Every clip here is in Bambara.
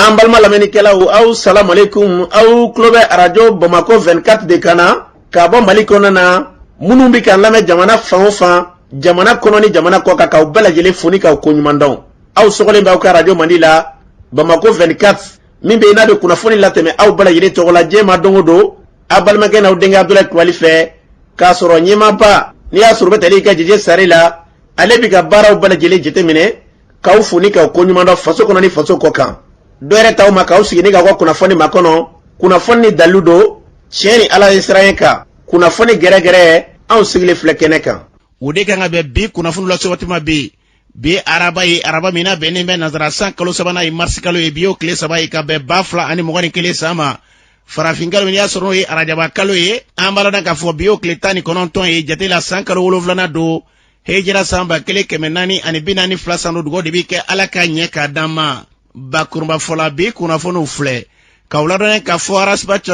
An balima lamɛnnikɛlaw, aw salamualeykum. Aw tulo bɛ arajo Bamakɔ 24 de kan na ka bɔ Mali kɔnɔna na. Minnu bɛ k'an lamɛn jamana fan o fan, jamana kɔnɔ ni jamana kɔ kan, k'aw bɛɛ lajɛlen fo ni k'aw koɲuman dɔn. Aw sɔgɔlen bɛ aw ka arajo mandi la, Bamakɔ 24, min bɛ yen n'a bɛ kunnafoni latɛmɛ aw bɛɛ lajɛlen tɔgɔ la diɲɛ ma don o don, aw balimakɛ n'aw denkɛ Abudulayi Kulubali fɛ, k'a sɔrɔ ɲɛmaaba n'i y'a sɔrɔ bɛ tali kɛ Jeje Sare la, ale bɛ ka baaraw bɛɛ lajɛlen jateminɛ, k'aw fo ni k'aw koɲuman dɔn faso kɔnɔ ni faso kɔ kan. Dɔ yɛrɛ t'aw ma k'aw sigi ni k'aw ka kunnafoni makɔnɔ, kunnafoni ni dalilu don, tiɲɛ ni Ala ye siran kan, kunnafoni gɛrɛgɛrɛ, anw sigilen filɛ kɛnɛ kan. O de kan ka bɛn bi kunnafoni lase waati ma bi. Bi araba ye, araba min n'a bɛnnen bɛ nansara san kalo sabanan ye, marisi kalo ye, bi y'o tile 3 ye, ka bɛn 2021 san ma. Farafin kalo min y'a sɔrɔ n'o ye arajaba kalo ye, an b'a ladɔn k'a fɔ bi y'o tile 19 ye jate la, san kalo wolonfilanan don, hejira san 1442 san don. Dugawu de bɛ kɛ Ala ka ɲɛ k'a d'an ma. Bakurunba fɔla, bi kunnafoniw filɛ k'aw ladɔnya k'a fɔ Ras Bath,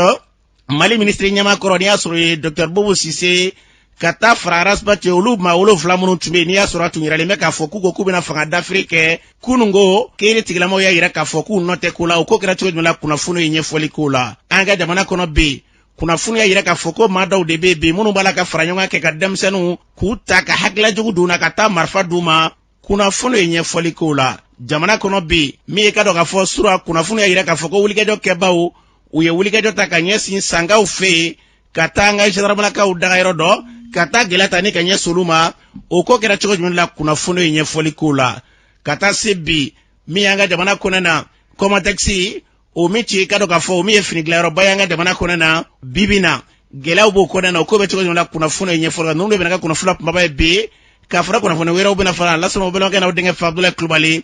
Mali minisiri ɲɛmaa kɔrɔ n'i y'a sɔrɔ ye Dr Boubou Cissé, ka taa fara Ras Bath, olu maa wolonfila minnu tun bɛ yen n'i y'a sɔrɔ a tun yiralen bɛ k'a fɔ k'u ko k'u bɛna fanga dafiri kɛ kununko, kiiri tigilamaw y'a yira k'a fɔ k'u nɔ tɛ ko la. O ko kɛra cogo jumɛn la? Kunnafoni ye ɲɛfɔli k'o la. An ka jamana kɔnɔ bi, kunnafoni y'a yira k'a fɔ ko maa dɔw de bɛ yen bi minnu b'a la ka fara ɲɔgɔn kan kɛ ka denmisɛnninw k'u ta ka hakilila jugu d'u na ka taa marifa d'u ma. Kunnafoni ye ɲɛfɔli k'o la. Jamana kɔnɔ bi, min ye ka dɔn k'a fɔ sura, kunnafoni y'a yira k'a fɔ ko wulikajɔ kɛbaw, u ye wulikajɔ ta ka ɲɛsin Sankaw fɛ yen, ka taa an ka gendarmelakaw dagayɔrɔ dɔ, ka taa gɛlɛya ta ni ka ɲɛsin olu ma. O ko kɛra cogo jumɛn la? Kunnafoni ye ɲɛfɔli k'o la. Ka taa se bi, min y'an ka jamana kɔnɔ na, Comatex, o min ci ka dɔn k'a fɔ o min ye fini dilanyɔrɔba ye an ka jamana kɔnɔ na, bibi na gɛlɛyaw b'o kɔnɔ na. O ko bɛ cogo jumɛn la? Kunnafoni ye ɲɛfɔli ninnu de bɛna ka kunnafoni kunbaba ye bi, ka fara kunnafoni wɛrɛw bɛna fara lasɔrɔ balimakɛ n'aw denkɛ fɛ, Abudulayi Kulubali.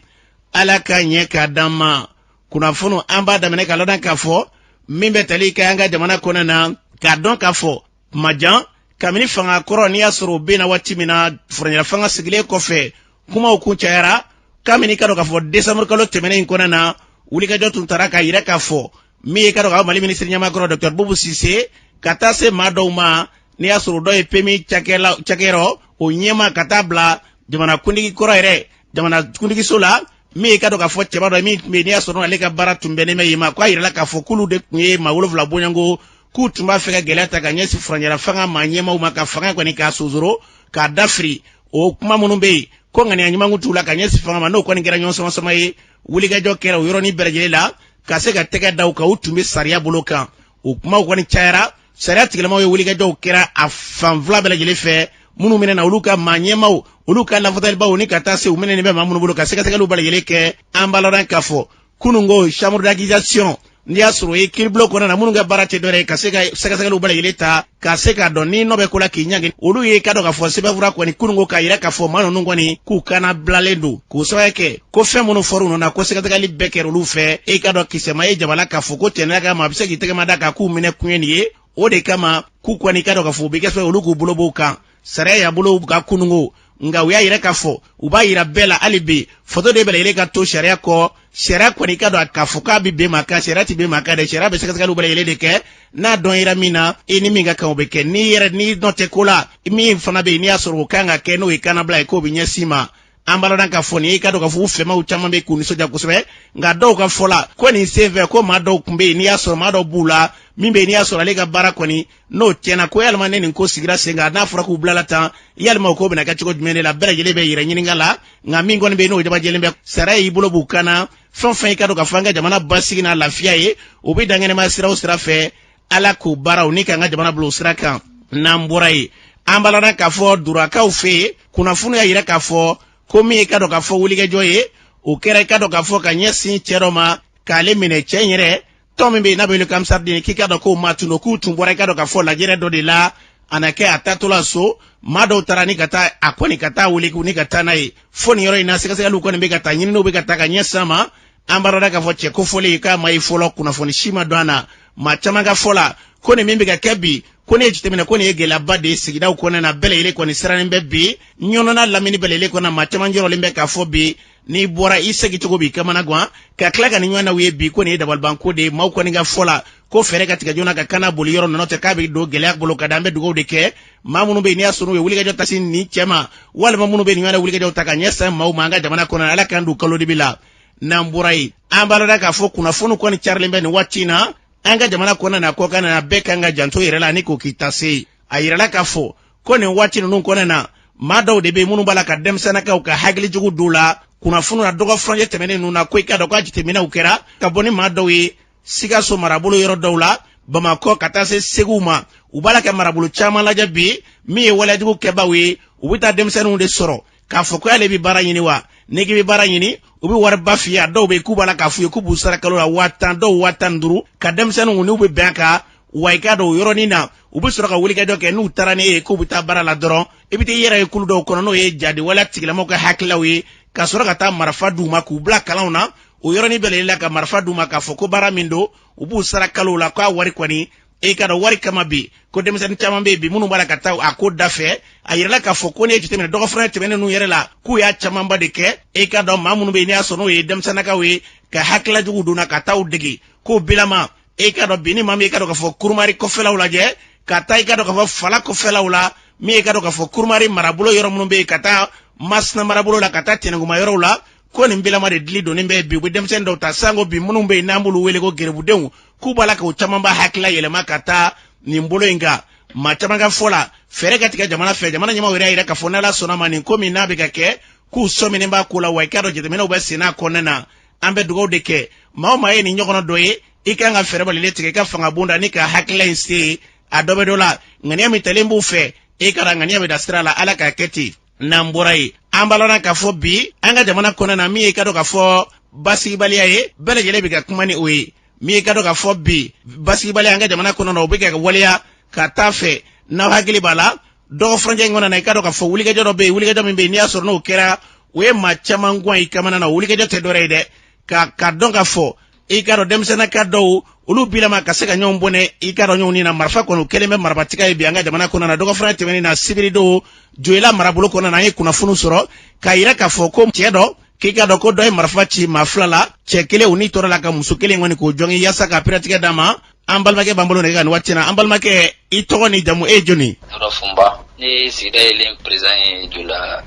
Ala ka ɲɛ k'a d'an ma. Kunnafoni, an b'a daminɛ ka ladɔn k'a fɔ min bɛ tali kɛ an ka jamana kɔnɔ na, k'a dɔn k'a fɔ kuma jan kabini fanga kɔrɔ n'i y'a sɔrɔ o bɛ na waati min na, furancɛla fanga sigilen kɔfɛ, kumaw kun cayara. Kabini ka dɔn k'a fɔ desanburu kalo tɛmɛnen in kɔnɔ na, wulikajɔ tun taara k'a yira k'a fɔ min ye ka dɔn k'a fɔ Mali minisiri ɲɛmaa kɔrɔ Dr Boubou Cissé, ka taa se maa dɔw ma n'i y'a sɔrɔ dɔw ye PMU cakɛyɔrɔ o ɲɛmaa, ka taa bila jamanakuntigi kɔrɔ yɛrɛ jamanakuntigiso la, min ye ka dɔn k'a fɔ cɛba dɔ min tun bɛ yen n'i y'a sɔrɔ ale ka baara tun bɛnnen bɛ yen ma, k'a yirala k'a fɔ k'olu de tun ye maa wolonfila bɔɲɔgɔnko, k'u tun b'a fɛ ka gɛlɛya ta ka ɲɛsin furancɛla fanga maa ɲɛmaaw ma, ka fanga kɔni k'a sonsoro k'a dafiri. O kuma minnu bɛ yen ko ŋaniya ɲuman t'u la ka ɲɛsin fanga ma, n'o kɔni kɛra ɲɔgɔn sama-sama ye, wulikajɔ kɛra o yɔrɔnin bɛɛ lajɛlen la ka se ka tɛgɛ da u kan. U tun bɛ sariya bolo kan, o kumaw kɔni cayara. Sariya tigilamaw ye wulikajɔw kɛra a fan fila bɛɛ lajɛlen fɛ, minnu minɛna, olu ka maa ɲɛmaaw, olu ka lafasalibaw, ni ka taa se u minɛnen bɛ maa minnu bolo, ka sɛgɛsɛgɛliw bɛɛ lajɛlen kɛ. An b'a ladɔn k'a fɔ kununko chambre d'accusation n'i y'a sɔrɔ o ye kiiribulon kɔnɔna na, minnu ka baara tɛ dɔwɛrɛ ye ka se ka sɛgɛsɛgɛliw bɛɛ lajɛlen ta ka se k'a dɔn ni nɔ bɛ ko la k'i ɲangi, olu ye ka dɔn k'a fɔ sɛbɛnfura kɔni kununko k'a yira k'a fɔ maa ninnu kɔni k'u kana bilalen don, k'o sababu kɛ ko fɛn minnu fɔr'u nɔ na, ko sɛgɛsɛgɛli bɛɛ kɛra olu fɛ. E ka dɔn kisɛma ye jabala k'a fɔ ko cɛnna ka ma a bɛ se k'i tɛgɛma da k'a k'u minɛ kun ye nin ye. O de kama k'u kɔni ka dɔn k'a fɔ u bɛ kɛ sababu olu k'u bolo b'o kan, sariya y'a bolo ka kununko. Nka u y'a yira k'a fɔ u b'a yira bɛɛ la hali bi, foto de bɛ lajɛlen ka to sariya kɔ. Sariya kɔni ka dɔn k'a fɔ k'a bɛ bɛn ma kan, sariya tɛ bɛn ma kan dɛ. Sariya bɛ sɛgɛsɛgɛliw bɛɛ lajɛlen de kɛ, n'a dɔn yira min na, i ni min ka kan, o bɛ kɛ. N'i yɛrɛ n'i nɔ tɛ ko la, min fana bɛ yen n'i y'a sɔrɔ o kan ka kɛ, n'o ye kannabila ye, k'o bɛ ɲɛsin ma. An b'a ladɔn k'a fɔ nin ye ka dɔn k'a fɔ u fɛmaw caman bɛ k'u nisɔndiya kosɛbɛ. Nka dɔw ka fɔ la ko nin senfɛ ko maa dɔw tun bɛ yen n'i y'a sɔrɔ maa dɔw b'u la min bɛ yen n'i y'a sɔrɔ ale ka baara kɔni n'o tiɲɛna, ko yalima ne nin ko sigira sen kan, n'a fɔra k'u bilala tan, yalima o ko bɛna kɛ cogo jumɛn de la? Bɛɛ lajɛlen bɛ yɛrɛ ɲininka la. Nka min kɔni bɛ yen n'o jabajɛlen bɛ, sariya y'i bolo b'u kan na. Fɛn o fɛn i ka dɔn k'a fɔ an ka jamana basigi n'a lafiya ye, o bɛ dankɛnɛmaya sira o sira fɛ, Ala k'o baaraw ni k'an ka jamana bila o sira kan. N'an bɔra yen, an b'a ladɔn k'a fɔ Durakaw fɛ yen, kunnafoni y'a yira k'a fɔ ko min ye ka dɔn k'a fɔ wulikajɔ ye, o kɛra i ka dɔn k'a fɔ ka ɲɛsin cɛ dɔ ma k'ale minɛ. Cɛ in yɛrɛ tɔn min bɛ yen n'a bɛ wele ko Ansardine, k'i ka dɔn k'o maa tun don, k'u tun bɔra i ka dɔn k'a fɔ lajɛrɛ dɔ de la, a na kɛ a taatɔla so, maa dɔw taara ni ka taa a kɔni ka taa wele ni ka taa n'a ye fo nin yɔrɔ in na. Sɛgɛsɛgɛliw kɔni bɛ ka taa, ɲininiw bɛ ka taa ka ɲɛsin a ma. An b'a dɔn k'a fɔ cɛ kofɔlen k'a ma ye fɔlɔ, kunnafoni si ma dɔn a na. Maa caman ka fɔ la ko nin min bɛ ka kɛ bi, ko ne ye jateminɛ ko nin ye gɛlɛyaba de ye sigidaw kɔnɔna na. Bɛɛ lajɛlen kɔni sirannen bɛ bi ɲɔnɔna lamini bɛɛ lajɛlen kɔnɔ. Maa caman jɔrɔlen bɛ k'a fɔ bi n'i bɔra i segin cogo b'i kamana gan, ka tila ka nin ɲɔgɔnnaw ye bi, ko nin ye dabalibanko de ye. Maaw kɔni ka fɔ la ko fɛɛrɛ ka tigɛ joona ka kana boli yɔrɔ nɔnɔ tɛ k'a bɛ don gɛlɛya bolo ka da. An bɛ dugawu de kɛ maa minnu bɛ yen n'i y'a sɔrɔ u ye wulikajɔ ta sin nin cɛ ma, walima minnu bɛ nin ɲɔgɔnna wulikajɔw ta ka ɲɛsin maaw ma an ka jamana kɔnɔ. Ala k'an don kalo dibi la. N'an bɔra yen, an b'a lada k'a fɔ kunnafoni kɔni carilen bɛ nin waati in na an ka jamana kɔnɔna na, kɔkan na, bɛɛ kan ka janto yɛrɛ la ani k'o k'i ta se. A yirala k'a fɔ ko nin waati ninnu kɔnɔna na, maa dɔw de bɛ yen minnu b'a la ka denmisɛnninkaw ka hakilijugu don la kunnafoni na. Dɔgɔ furancɛ tɛmɛnen ninnu na, ko i k'a dɔn k'a jateminɛw kɛra ka bɔ ni maa dɔw ye Sikaso marabolo yɔrɔ dɔw la, Bamakɔ ka taa se Segu ma. U b'a la ka marabolo caman lajɛ bi min ye waleyajugu kɛbaaw ye. U bɛ taa denmisɛnninw de sɔrɔ k'a fɔ ko ale bɛ baara ɲini wa. N'i k'i bɛ baara ɲini, u bɛ wariba f'i ye. A dɔw bɛ yen k'u b'a la k'a f'u ye k'u b'u sara kalo la 10,000, dɔw 15,000, ka denmisɛnninw n'u bɛ bɛn a kan wa. I k'a dɔn, o yɔrɔnin na, u bɛ sɔrɔ ka wulikajɔ kɛ. N'u taara n'e ye k'u bɛ taa baara la dɔrɔn, i bɛ taa i yɛrɛ ye kulu dɔw kɔnɔ, n'o ye jadi waleya tigilamɔgɔw ka hakililaw ye, ka sɔrɔ ka taa marifa d'u ma k'u bila kalanw na. O yɔrɔnin bɛɛ la, ka marifa d'u ma k'a fɔ ko baara min don, u b'u sara kalo la, k'a wari kɔni, e k'a dɔn, wari kama bi, ko denmisɛnnin caman bɛ yen bi minnu b'a la ka taa a ko da fɛ. A yirala k'a fɔ ko n'i ye jateminɛ dɔgɔfura tɛmɛnen ninnu yɛrɛ la, k'u y'a camanba de kɛ. E k'a dɔn, maa minnu bɛ yen n'i y'a sɔrɔ n'o ye denmisɛnninkaw ye, ka hakililajugu donna ka taa u dege k'o bilama. E k'a dɔn bi, ni maa min, e k'a dɔn k'a fɔ Kurumari kɔfɛlaw lajɛ, ka taa i k'a dɔn k'a fɔ Fala kɔfɛlaw la, min ye k'a dɔn k'a fɔ Kurumari marabolo yɔrɔ minnu bɛ yen, ka taa Masina marabolo la, ka taa Tɛnɛnkuma yɔrɔw la, ko nin bilama de dili donnen bɛ bi. U bɛ denmisɛnnin dɔw ta sanko bi minnu bɛ yen n'an b'olu wele ko gerebudenw, k'u b'a la k'o caman ba hakilila yɛlɛma ka taa nin bolo in kan. Maa caman ka fɔ la, fɛɛrɛ ka tigɛ jamana fɛ. Jamana ɲɛmaaw yɛrɛ y'a yira k'a fɔ n'Ala sɔnna ma, nin ko min n'a bɛ ka kɛ, k'u sɔminen b'a ko la wa. I k'a dɔn, jateminɛw bɛ sen n'a kɔnɔna na. An bɛ dugawu de kɛ, maa o maa ye nin ɲɔgɔnna dɔ ye, i kan ka fɛɛrɛ balilen tigɛ i ka fanga bonda ni ka hakilila in se a dɔ bɛ dɔ la. Ŋaniya min talen b'u fɛ, e ka ŋaniya bɛ da sira la, Ala k'a kɛ ten. N'an bɔra yen, an b'a lɔn k'a fɔ bi an ka jamana kɔnɔna na, min ye i ka dɔn k'a fɔ basigibaliya ye, bɛɛ lajɛlen bɛ ka kuma ni o ye. Min ye i ka dɔn k'a fɔ bi basigibaliya an ka jamana kɔnɔna na, o bɛ ka waleya ka taa fɛ. N'aw hakili b'a la, dɔgɔ furancɛ in kɔnɔna na, i ka dɔn k'a fɔ wulikajɔ dɔ bɛ yen, wulikajɔ min bɛ yen n'i y'a sɔrɔ n'o kɛra, o ye maa caman gwan i kamana na. O wulikajɔ tɛ dɔwɛrɛ ye dɛ, ka dɔn k'a fɔ i k'a dɔn denmisɛnninka dɔw, olu bilama ka se ka ɲɔgɔn bɔnɛ, i k'a dɔn, ɲɔgɔn ni na marifa kɔni, o kɛlen bɛ marabatigɛ ye bi an ka jamana kɔnɔna na. Dɔgɔ furancɛ tɛmɛnen na, sibiri don, Joyila marabolo kɔnɔna na, an ye kunnafoni sɔrɔ k'a yira k'a fɔ ko cɛ dɔ, k'i k'a dɔn ko dɔ ye marifa ci maa fila la, cɛ kelen o ni tɔɔrɔ la, ka muso kelen kɔni k'o jɔngin yaasa ka piratigɛ d'a ma. An balimakɛ b'an bolo nɛgɛ kan nin waati na. An balimakɛ, i tɔgɔ ni jamu, e ye jɔni? Dawuda Fɔnba, ne ye sigida yelen président ye Joyila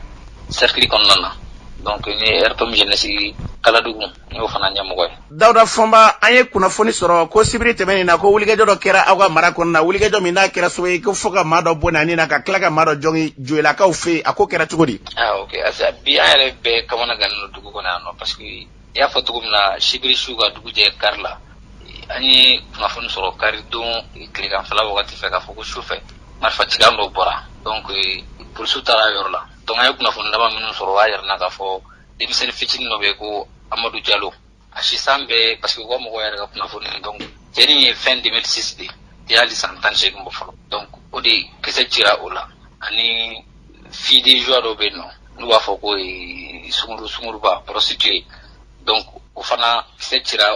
cercle kɔnɔna na. Donc ne ye RPM jeunesse Kaladugu, ne y'o fana ɲɛmɔgɔ ye. Dawuda Fɔnba, an ye kunnafoni sɔrɔ ko sibiri tɛmɛnen na, ko wulikajɔ dɔ kɛra aw ka mara kɔnɔna na, wulikajɔ min n'a kɛra sababu ye ko fo ka maa dɔ bɔ a ni na, ka tila ka maa dɔ jɔngin Joyilakaw fɛ yen. A ko kɛra cogo di? Ah ok, bi an yɛrɛ bɛɛ kamana gannen don dugu kɔnɔ yan nɔ, parce que i y'a fɔ cogo min na, sibiri su ka dugu jɛ kari la, an ye kunnafoni sɔrɔ kari don tileganfɛla wagati fɛ k'a fɔ ko su fɛ marifacikan dɔ bɔra. Donc polisiw taara yɔrɔ la. Donc an ye kunnafoni laban minnu sɔrɔ, o y'a yira n na k'a fɔ denmisɛnnin fitinin dɔ bɛ yen ko Amadu Jalo, a si san bɛɛ, parce que u ka mɔgɔw yɛrɛ ka kunnafoni, donc cɛnin ye fin 2006 de ye, hali san 18 bɔ fɔlɔ. Donc o de kisɛ cira o la, ani fille de joie dɔ bɛ yen nɔ n'u b'a fɔ ko sunguru sunguruba prostituée. Donc o fana kisɛ cira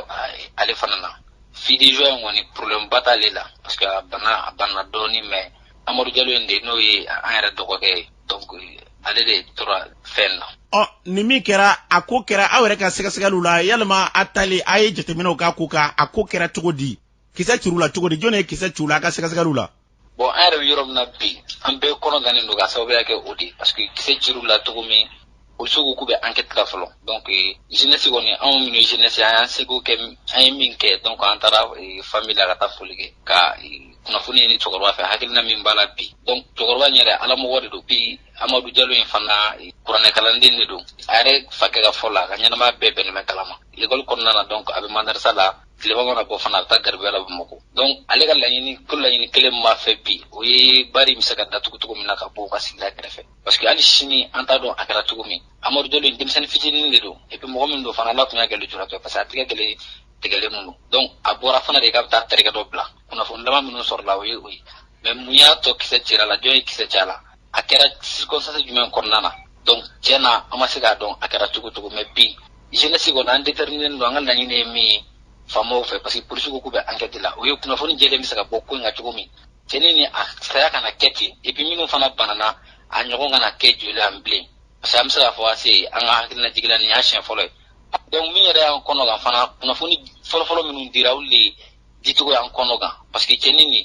ale fana na. Fille de joie in kɔni, problème ba t'ale la, parce que a bana, a banna dɔɔni, mais Amadu Jalo in de, n'o ye an yɛrɛ dɔgɔkɛ ye, donc ale de tora fɛn na. Ɔ, nin min kɛra, a ko kɛra aw yɛrɛ ka sɛgɛsɛgɛliw la, yalima a tali a ye jateminɛw k'a ko kan, a ko kɛra cogo di? Kisɛ cir'u la cogo di? Jɔn ye kisɛ ci u la a ka sɛgɛsɛgɛliw la? Bon, an yɛrɛ bɛ yɔrɔ min na bi, an bɛɛ kɔnɔ gannen don ka sababuya kɛ o de ye, parce que kisɛ cir'u la cogo min, polisiw ko k'u bɛ enquête la fɔlɔ. Donc jeunesse kɔni, anw minnu ye jeunesse, an y'an seko kɛ, an ye min kɛ. Donc an taara famille la ka taa foli kɛ, ka kunnafoni ɲini cɛkɔrɔba fɛ, hakilina min b'a la bi. Donc cɛkɔrɔba in yɛrɛ, alamɔgɔ de don bi. Amadu Jalo in fana, kuranɛkalanden de don. A yɛrɛ fakɛ ka fɔ la, a ka ɲɛnamaya bɛɛ bɛnnen bɛ kalan ma ekɔli kɔnɔna na. Donc a bɛ madarasa la, tilema mana bɔ fana, a bɛ taa garibuya la Bamakɔ. Donc ale ka laɲini ko, laɲini kelen min b'a fɛ bi, o ye bari bɛ se ka datugu cogo min na ka bɔ u ka sigida kɛrɛfɛ, parce que hali sini an t'a dɔn a kɛra cogo min. Amadu Jalo in, denmisɛnnin fitinin de don, et puis mɔgɔ min don fana, Ala tun y'a kɛ lujuratɔ ye, parce que a tigɛ kelen tigɛlen mun don. Donc a bɔra fana de k'a bɛ taa terikɛ dɔ bila. Kunnafoni dama minnu sɔrɔla, o ye o ye. Mais mun y'a tɔ kisɛ cira la? Jɔn ye kisɛ ci a la? A kɛra circonstance jumɛn kɔnɔna na? Donc tiɲɛ na, an ma se k'a dɔn a kɛra cogo cogo. Mais bi, jeunesse kɔni, an déterminé don. An ka laɲini ye min ye faamaw fɛ, parce que polisiw ko k'u bɛ enquête la, o ye kunnafoni jɛlen bɛ se ka bɔ ko in kan cogo min, cɛnin ni a saya kana kɛ ten, et puis minnu fana banana, a ɲɔgɔn kana kɛ joli an bilen, parce que an bɛ se k'a fɔ ase an ka hakilina jigila, nin y'a siɲɛ fɔlɔ ye. Donc min yɛrɛ y'an kɔnɔ kan fana, kunnafoni fɔlɔfɔlɔ minnu dira, olu de dicogo y'an kɔnɔ kan, parce que cɛnin nin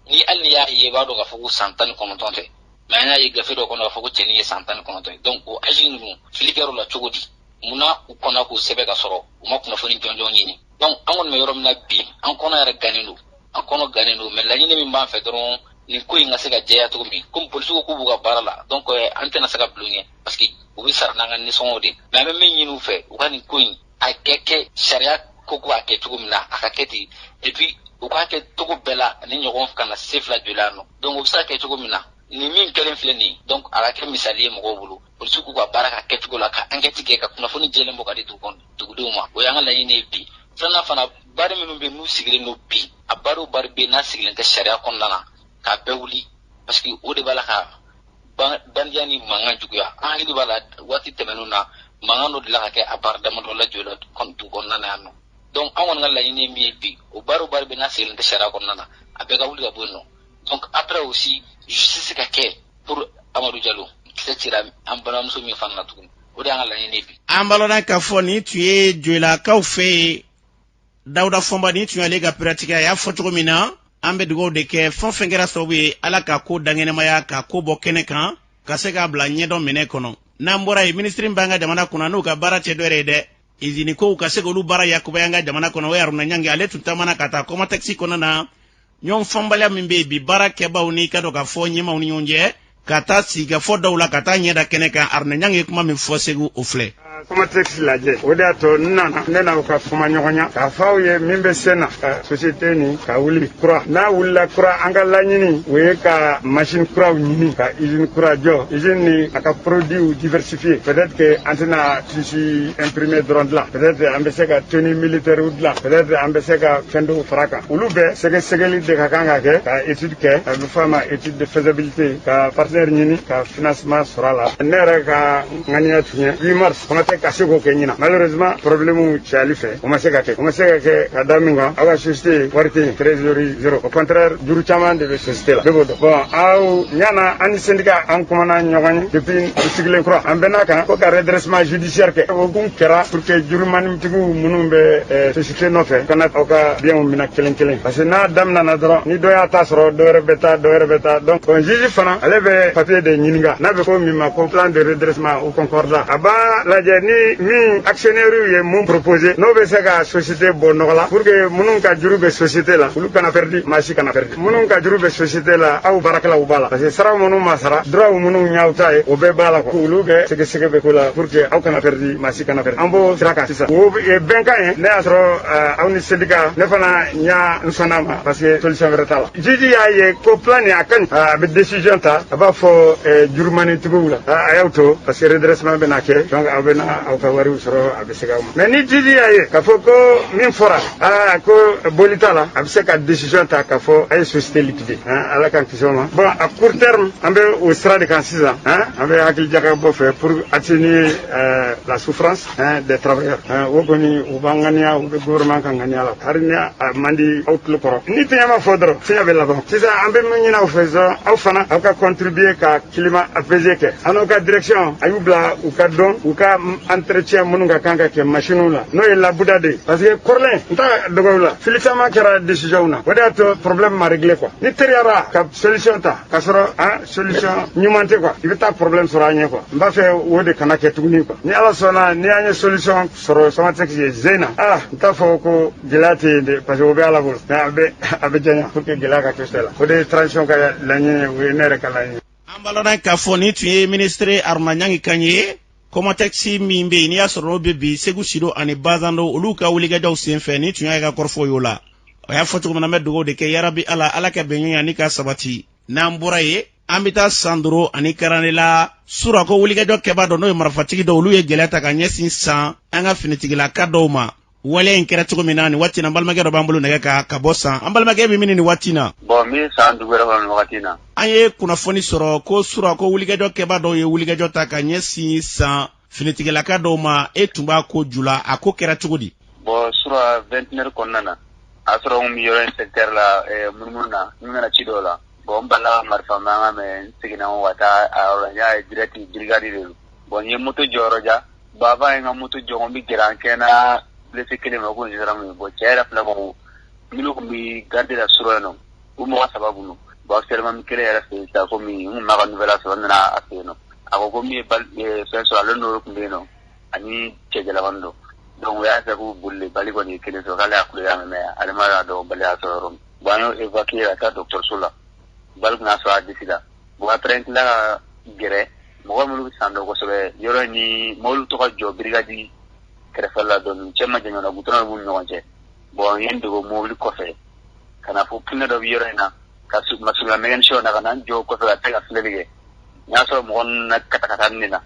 ni hali n'i y'a ye, i b'a dɔn k'a fɔ ko san 19 tɛ. Mais an y'a ye gafe dɔ kɔnɔ k'a fɔ ko cɛnin ye san 19 ye. Donc o âge ninnu, fili kɛra o la cogo di? Munna u kɔnna k'o sɛbɛn ka sɔrɔ u ma kunnafoni jɔnjɔn ɲini? Donc an kɔni bɛ yɔrɔ min na bi, an kɔnɔ yɛrɛ gannen don, an kɔnɔ gannen don. Mais laɲini min b'an fɛ dɔrɔn, nin ko in ka se ka jɛya cogo min. Komi polisiw ko k'u b'u ka baara la, donc an tɛna se ka bulon ɲɛ, parce que u bɛ sara n'an ka nisɔngɔw de. Mais an bɛ min ɲini u fɛ, u ka nin ko in a kɛ kɛ sariya ko k'a kɛ cogo min na, a ka kɛ ten. Et puis u k'a kɛ cogo bɛɛ la ni ɲɔgɔn kana se fila joli yan nɔ. Donc o bɛ se ka kɛ cogo min na, nin min kɛlen filɛ nin ye, donc a ka kɛ misali ye mɔgɔw bolo. Polisiw k'u ka baara ka kɛcogo la, ka enquête kɛ, ka kunnafoni jɛlen bɔ ka di dugudenw ma. O y'an ka laɲini ye bi. Filanan fana, bari minnu bɛ yen n'u sigilen don bi, a bari o bari bɛ yen n'a sigilen tɛ sariya kɔnɔna na, k'a bɛɛ wuli, parce que o de b'a la ka bandiya ni mankan juguya. An hakili b'a la, waati tɛmɛnenw na, mankan dɔ delila ka kɛ a baara damadɔ la Joyila dugu kɔnɔna na yan nɔ. Donc an kɔni ka laɲini ye min ye bi, o baara o baara bɛ n'a sigilen tɛ sariya kɔnɔna na, a bɛɛ ka wuli ka bɔ yen nɔ. Donc après aussi, justice ka kɛ pour Amadu Jalo, kisɛ cira an balimamuso min fana na tuguni. O de y'an ka laɲini ye bi. An balona k'a fɔ nin tun ye Joyilakaw fɛ yen, Dawuda Fɔnba, nin tun y'ale ka pratique. A y'a fɔ cogo min na, an bɛ dugawu de kɛ, fɛn fɛn kɛra sababu ye, Ala ka ko dankɛnɛmaya, ka ko bɔ kɛnɛ kan, ka se k'a bila ɲɛdɔn minɛ kɔnɔ. N'an bɔra yen, minisiri b'an ka jamana kunna, n'u ka baara cɛ dɔ yɛrɛ ye dɛ, izini kow ka se k'olu baara yakubaya an ka jamana kɔnɔ, o ye Haruna Ɲangi. Ale tun taamana ka taa Kɔmatɛkisi kɔnɔna na, ɲɔgɔn fanbaliya min bɛ yen bi baara kɛbaw ni ka dɔn k'a fɔ ɲɛmaaw ni ɲɔgɔn cɛ, ka taa sigikafɔ dɔw la, ka taa ɲɛda kɛnɛ kan. Haruna Ɲangi ye kuma min fɔ Segu, o filɛ. Kɔmatɛkisi lajɛ, o de y'a to n nana, ne n'aw ka kuma ɲɔgɔnya k'a fɔ aw ye min bɛ sen na ka société nin ka wuli kura. N'a wulila kura, an ka laɲini o ye ka machine kuraw ɲini, ka usine kura jɔ, usine ni a ka produits diversifier. Peut-être que an tɛna tissu imprimé dɔrɔn dilan, peut-être an bɛ se ka tenue militaire dilan, peut-être an bɛ se ka fɛn dɔw fara kan. Olu bɛɛ sɛgɛsɛgɛli de ka kan ka kɛ, ka étude kɛ, a bɛ fɔ a ma étude de faisabilité, ka partenaire ɲini, ka financement sɔrɔ a la. Ne yɛrɛ ka ŋaniya tun ye 8 mars fana tɛ ka se k'o kɛ ɲina. Malheureusement, problème cayali fɛ, o ma se ka kɛ. O ma se ka kɛ ka da min kan, aw ka société wari tɛ yen, trésorerie zéro. Au contraire, juru caman de bɛ société la, bɛɛ b'o dɔn. Bon, aw ɲana, an ni syndicat an kumana ɲɔgɔn ye depuis u sigilen kura, an bɛn'a kan ko ka redressement judiciaire kɛ. O kun kɛra pour que jurumanitigiw minnu bɛ société nɔfɛ kana aw ka bienw minɛ kelen kelen, parce que n'a daminɛna dɔrɔn, ni dɔ y'a ta sɔrɔ, dɔ wɛrɛ bɛ taa, dɔ wɛrɛ bɛ taa. Donc bon, juge fana, ale bɛ papier de ɲininka n'a bɛ ko min ma ko plan de redressement ou concordat. A b'a lajɛ ni min actionnaire ye mun proposer, n'o bɛ se ka société bɔ nɔgɔ la, pour que minnu ka juru bɛ société la, olu kana perdu, maa si kana perdu. Minnu ka juru bɛ société la, aw baarakɛlaw b'a la, parce que sara minnu ma sara, droit minnu y'aw ta ye, o bɛɛ b'a la quoi. Olu bɛ sɛgɛsɛgɛ bɛ ko la pour que aw kana perdu, maa si kana perdu. An b'o sira kan sisan, o ye bɛnkan ye. Ne y'a sɔrɔ aw ni syndicat, ne fana ɲa n sɔnna ma, parce que solution wɛrɛ t'a la. Juge y'a ye ko plan nin a ka ɲi, a bɛ décision ta, a b'a fɔ jurumanitigiw la a y'aw to, parce que redressement bɛna kɛ, donc aw bɛna aw ka wariw sɔrɔ, a bɛ segin aw ma. Mais ni juge y'a ye k'a fɔ ko min fɔra, aa, ko boli t'a la, a bɛ se ka décision ta k'a fɔ a ye société liquider. Ala k'an kisi o ma. Bon, à court terme, an bɛ o sira de kan sisan, an bɛ hakili jagabɔ fɛ pour atténuer la souffrance des travailleurs. O kɔni, u b'an ŋaniya, u bɛ gouvernement ka ŋaniya la, hali ni a man di aw tulo kɔrɔ. Ni fiɲɛ ma fɔ dɔrɔn, fiɲɛ bɛ laban. Sisan an bɛ min ɲini aw fɛ dɔrɔn, aw fana aw ka contribuer ka climat apaisé kɛ. An n'aw ka direction, a y'u bila u ka dɔn u ka entretien minnu ka kan ka kɛ machine la, n'o ye labuda de ye, parce que kɔrɔlen n t'a dɔgɔw la, fili caman kɛra décision na, o de y'a to problème ma réglé quoi. Ni teriyara ka solution ta k'a sɔrɔ an solution ɲuman tɛ quoi, i bɛ taa problème sɔrɔ an ɲɛ quoi. N b'a fɛ o de kana kɛ tuguni quoi. Ni Ala sɔnna, ni an ye solution sɔrɔ Samatex ye zen na, ah, n t'a fɔ ko gɛlɛya tɛ yen dɛ, parce que o bɛ Ala bolo, mais a bɛ janya pour que gɛlɛya ka kɛ la. O de ye transition ka laɲini ye, o ye ne yɛrɛ ka laɲini. An balona k'a fɔ nin tun ye minisiri Haruna Ɲangi kan ye. Kɔmatɛkisi min bɛ yen, n'i y'a sɔrɔ n'o bɛ bi Segu Sido ani Bazando, olu ka wulikajɔw senfɛ, nin tun y'a ka kɔrɔfɔ y'o la. O y'a fɔ cogo min na, an bɛ dugawu de kɛ, yarabi Ala, Ala ka bɛnɲɔgɔnya ni ka sabati. N'an bɔra yen, an bɛ taa Sandoro ani Karanela sura ko wulikajɔ kɛbaa dɔ, n'o ye marifatigi dɔ, olu ye gɛlɛya ta ka ɲɛsin san an ka finitigilaka dɔw ma. Waleya in kɛra cogo min na nin waati na, an balimakɛ dɔ b'an bolo nɛgɛ kan ka bɔ San. An balimakɛ bɛ min nin waati na? Bon, n bɛ San dugu yɛrɛ kɔnɔ nin wagati in na. An ye kunnafoni sɔrɔ ko sura ko wulikajɔ kɛbaa dɔw ye wulikajɔ ta ka ɲɛsin San finitigilaka dɔw ma. E tun b'a ko ju la, a ko kɛra cogo di? Bon, sura 21 kɔnɔna na, a y'a sɔrɔ n kun bɛ yɔrɔ in secteur la munumunu na, n nana ci dɔw la. Bon, n balila ka marifa mankan mɛn, n seginna n kɔ ka taa a yɔrɔ la, n y'a ye direct brigade de don. Bon, n ye moto jɔyɔrɔ ja. Bon, avant ye n ka moto jɔ, n bɛ gɛrɛ an kɛnɛ blessé kelen ma ko gendarme ye. Bon, cɛ yɛrɛ filɛ ko minnu tun bɛ garde la sura yen nɔ, u mɔgɔ saba kun don. Bon, actuellement n bɛ kelen yɛrɛ fɛ yen sisan, komi n kun m'a ka nouvelle sɔrɔ, n nana a fɛ yen nɔ. A ko ko min ye fɛn sɔrɔ, ale n'o tun bɛ yen nɔ. Ani cɛ jalabani dɔ. Donc u y'a fɛ k'u boli de, balle kɔni ye kelen sɔrɔ, k'ale y'a kulo y'a mɛn, mais ale ma y'a dɔn balle y'a sɔrɔ yɔrɔ min. Bon, an y'o évacuer ka taa dɔgɔtɔrɔso la, balle tun y'a sɔrɔ a disi la. Bon, après n tila ka gɛrɛ mɔgɔ minnu bɛ san dɔn kosɛbɛ yɔrɔ in ni mobili tɔgɔ jɔ brigade kɛrɛfɛ la dɔɔni, cɛ ma jan ɲɔgɔn na, goudron b'u ni ɲɔgɔn cɛ. Bon, n ye n dogo mobili kɔfɛ ka na fo pneu dɔ bɛ yɔrɔ in na ka masurunya mécanicien na, ka na n jɔ kɔfɛ ka tɛ ka filɛli kɛ. N y'a sɔrɔ mɔgɔ ninnu na katakatani de na,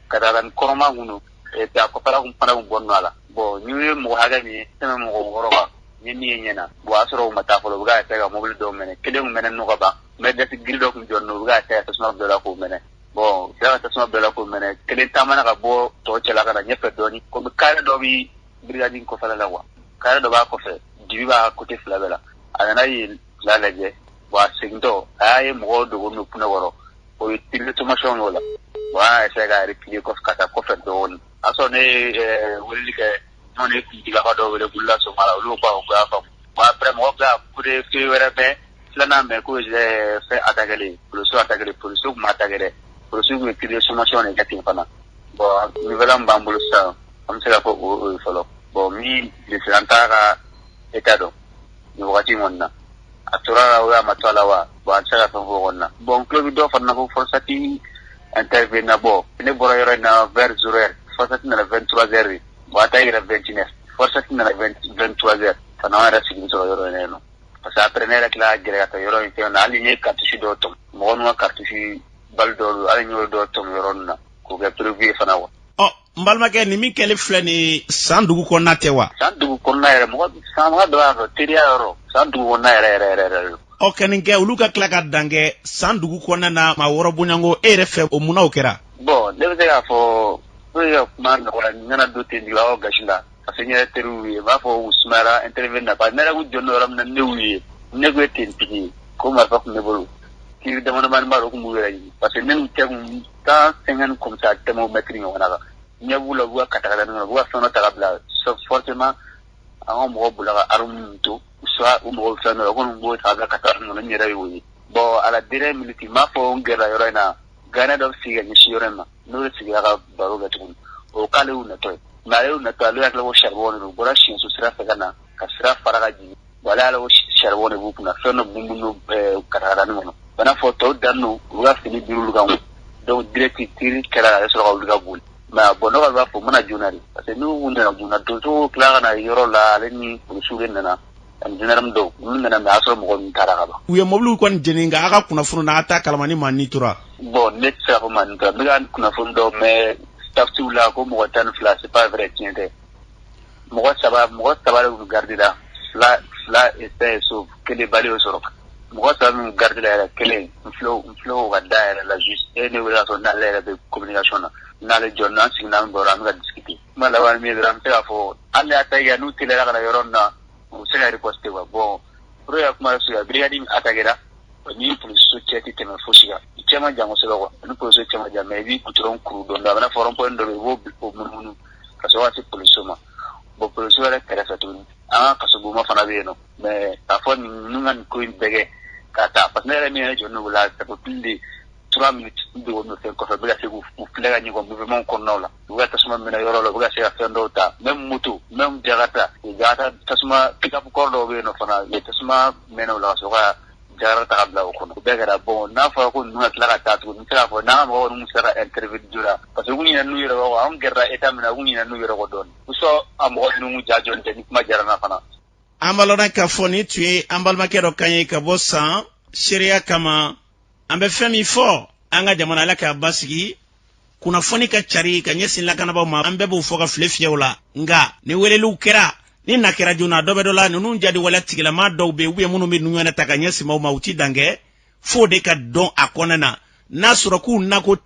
katakatani kɔrɔma kun don, et puis a kɔfɛla kun fana kun bɔnnen don a la. Bon, n ye mɔgɔ hakɛ min ye, tɛmɛ mɔgɔ 6 kan, n ye min ye ɲɛ na. Bon, o y'a sɔrɔ u ma taa fɔlɔ, u bɛ ka essayer ka mobili dɔw mɛnɛ. Kelen kun mɛnɛ n'o ka ban, Mercedes gris dɔ kun jɔlen don, u bɛ ka essayer ka tasuma bila la k'o mɛnɛ. Bon, u sera ka tasuma bila la k'o mɛnɛ. Kelen taamana ka bɔ tɔw cɛla ka na ɲɛfɛ dɔɔni, komi carré dɔ bɛ brigade in kɔfɛla la quoi, carré dɔ b'a kɔfɛ, dibi b'a côté fila bɛɛ la. A nana yen fila lajɛ. Bon, a segintɔ, a y'a ye mɔgɔw dogolen don pneu kɔrɔ, o ye tir de sommation y'o la. Bon, an y'a essayer ka replier kɔfɛ ka taa kɔfɛ dɔɔni. A sɔrɔ ne ye weleli kɛ, n'o ye finitigilaka dɔw wele Bulula Somala, olu ko awɔ, ko y'a faamu. Bon, après mɔgɔ tila coup de feu wɛrɛ mɛn, filanan mɛn ko fɛn attaqué, polisiw attaqué. Polisiw tun ma attaqué dɛ, polisiw tun ye tir de sommation de kɛ ten fana. Bon, nouvelle min b'an bolo sisan, an bɛ se k'a fɔ o ye fɔlɔ. Bon, min bilisi, an t'a ka état dɔn nin wagati in kɔni na, a tora la o a ma to a la wa. Bon, an tɛ se ka fɛn fɔ o kɔni na. Bon, n tulo bɛ dɔw fana na ko FORSAT intervenu na. Bon, ne bɔra yɔrɔ in na vers 0 heure, FORSAT nana 23 heures de. Bon, a t'a yɛrɛ 21 heures, FORSAT nana 23 heures ka na an yɛrɛ sigi sɔrɔ yɔrɔ in na yen nɔ, parce que après ne yɛrɛ tila ka gɛrɛ ka taa yɔrɔ in fɛn na. Hali n ye cartouche dɔw tɔmɔ, mɔgɔ ninnu ka cartouche balle dɔw, hali n y'o dɔw tɔmɔ yɔrɔ ninnu na k'o kɛ preuve ye fana quoi. Ɔ, n balimakɛ, nin min kɛlen filɛ nin, san dugu kɔnɔna tɛ wa? San dugu kɔnɔna yɛrɛ, mɔgɔ san mɔgɔ dɔ b'a fɔ teriya yɔrɔ, san dugu kɔnɔna yɛrɛ yɛrɛ yɛrɛ yɛrɛ. Ɔ, ka nin kɛ, olu ka tila ka dan kɛ san dugu kɔnɔna na, maa 6 bonyanko, e yɛrɛ fɛ, o munna o kɛra? Bon, ne bɛ se k'a fɔ pour que ka kuma nɔgɔya, n kana don tentigilakaw gasi la, parce que n yɛrɛ teriw ye, n b'a fɔ u sumayara intervenu na, parce que ne yɛrɛ kun jɔlen don yɔrɔ min na, ne y'u ye, ne kun ye tentigi ye, ko marifa tun bɛ ne bolo, tir damadamani b'a la, o kun b'u yɛrɛ ɲini, parce que ne n'u cɛ kun 150 comme ça tɛmɛ o mètre ɲɔgɔnna kan. Ɲɛ b'u la, u b'u ka katakatani kɔnɔ, u b'u ka fɛn dɔ ta ka bila. Forcément an ka mɔgɔw bolila ka arme ninnu to, soit u mɔgɔw bɛ fɛn dɔ la, o kɔni b'o ta ka bila katakatani kɔnɔ. N yɛrɛ y'o ye. Bon, à la dernière minute, n b'a fɔ n gɛrɛla yɔrɔ in na, gardien dɔ bɛ sigi ka ɲɛsin yɔrɔ in ma, n'o de sigira ka baro kɛ tuguni, o k'ale y'u natɔ ye. Mais ale y'u natɔ, ale hakili ko charbon de don. U bɔra Siɲɛso sira fɛ ka na ka sira fara ka jigin. Bon, ale y'ale ko charbon de b'u kunna, fɛn dɔ bunbun katakatani kɔnɔ, bana fɔ tɔw dannen, u ka fini bir'olu kan. Donc direct tir kɛra, ale sɔrɔ ka wuli ka boli. Mais bon, ne kɔni b'a fɔ u mana joona de, parce que n'u nana joona, donsow tila ka na yɔrɔ la, ale ni polisiw de nana ani gendarme dɔw, olu nana, mais a y'a sɔrɔ mɔgɔ ninnu taara ka ban. U ye mobiliw kɔni jeni, nka a ka kunnafoni na, a t'a kalama ni maa ni tora. Bon, ne tɛ se k'a fɔ maa ni tora. N bɛ ka kunnafoni dɔw mɛn statistiques la ko mɔgɔ 12, c'est pas vrai, tiɲɛ tɛ. Mɔgɔ saba de tun garde la, fila fila sain et sauf, kelen balle y'o sɔrɔ. Mɔgɔ saba min garde la yɛrɛ, kelen, n filɛ o ka da yɛrɛ la juste, e ne wele ka sɔrɔ n'ale yɛrɛ bɛ communication na, n'ale jɔ n'an siginna, an bɔra, an bɛ ka discuter. Kuma laban min ye dɔrɔn, an bɛ se k'a fɔ hali n'a ta kɛ, n'u teliyara ka na yɔrɔ min na, u bɛ se ka riposter quoi. Bon, pour que ka kuma surunya, brigade min attaquera ni polisiso cɛ tɛ tɛmɛ fosi kan, i cɛ ma jan kosɛbɛ quoi, ni polisiso cɛ ma jan, mais i b'i goudron kuru dɔɔni, a bɛna fɔ rond point dɔ bɛ yen, i b'o munumunu ka sɔrɔ ka se polisiso ma. Bon, polisiso yɛrɛ kɛrɛfɛ tuguni, an ka kasobonba fana bɛ yen nɔ. Mais k'a fɔ ninnu ka nin ko in bɛɛ kɛ ka taa, parce que ne yɛrɛ min yɛrɛ jɔ n'o la, ça fait plus de 3 minutes n dogo n'o fɛn kɔfɛ, n bɛ ka se k'u filɛ ka ɲɛ mouvement kɔnɔnaw la, u bɛ ka tasuma minɛ yɔrɔ la, u bɛ ka se ka fɛn dɔw ta, même moto, même jakarta, jakarta tasuma, pick-up kɔrɔ dɔw bɛ yen nɔ fana, u ye tasuma mɛnɛ o la ka sɔrɔ ka jakarta ta ka bila o kɔnɔ. O bɛɛ kɛra. Bon, n'a fɔra ko ninnu ka tila ka taa tuguni, n bɛ se k'a fɔ n'an ka mɔgɔw ninnu sera ka intervenir joona, parce que u ɲinɛ n'u yɛrɛ kɔ, anw gɛrɛla état min na, u ɲinɛ n'u yɛrɛ kɔ dɔɔnin, soit a mɔgɔ ninnu ja jɔlen tɛ ni kuma diyara n na fana. An b'a lɔn k'a fɔ nin tun ye an balimakɛ dɔ kan ye ka bɔ san seereya kama. An bɛ fɛn min fɔ an ka jamana, Ala k'a basigi. Kunnafoni ka cari ka ɲɛsin lakanabaaw ma, an bɛɛ b'o fɔ ka file fiyɛw la, nka ni weleliw kɛra ni na kɛra joona, dɔ bɛ dɔ la. Ninnu jadi waleya tigilama dɔw bɛ yen, ou minnu bɛ ninnu yɛrɛ ta ka ɲɛsin maaw ma, u ti dan kɛ f'o de ka dɔn a kɔnɔna na. N'a sɔrɔ k'u nako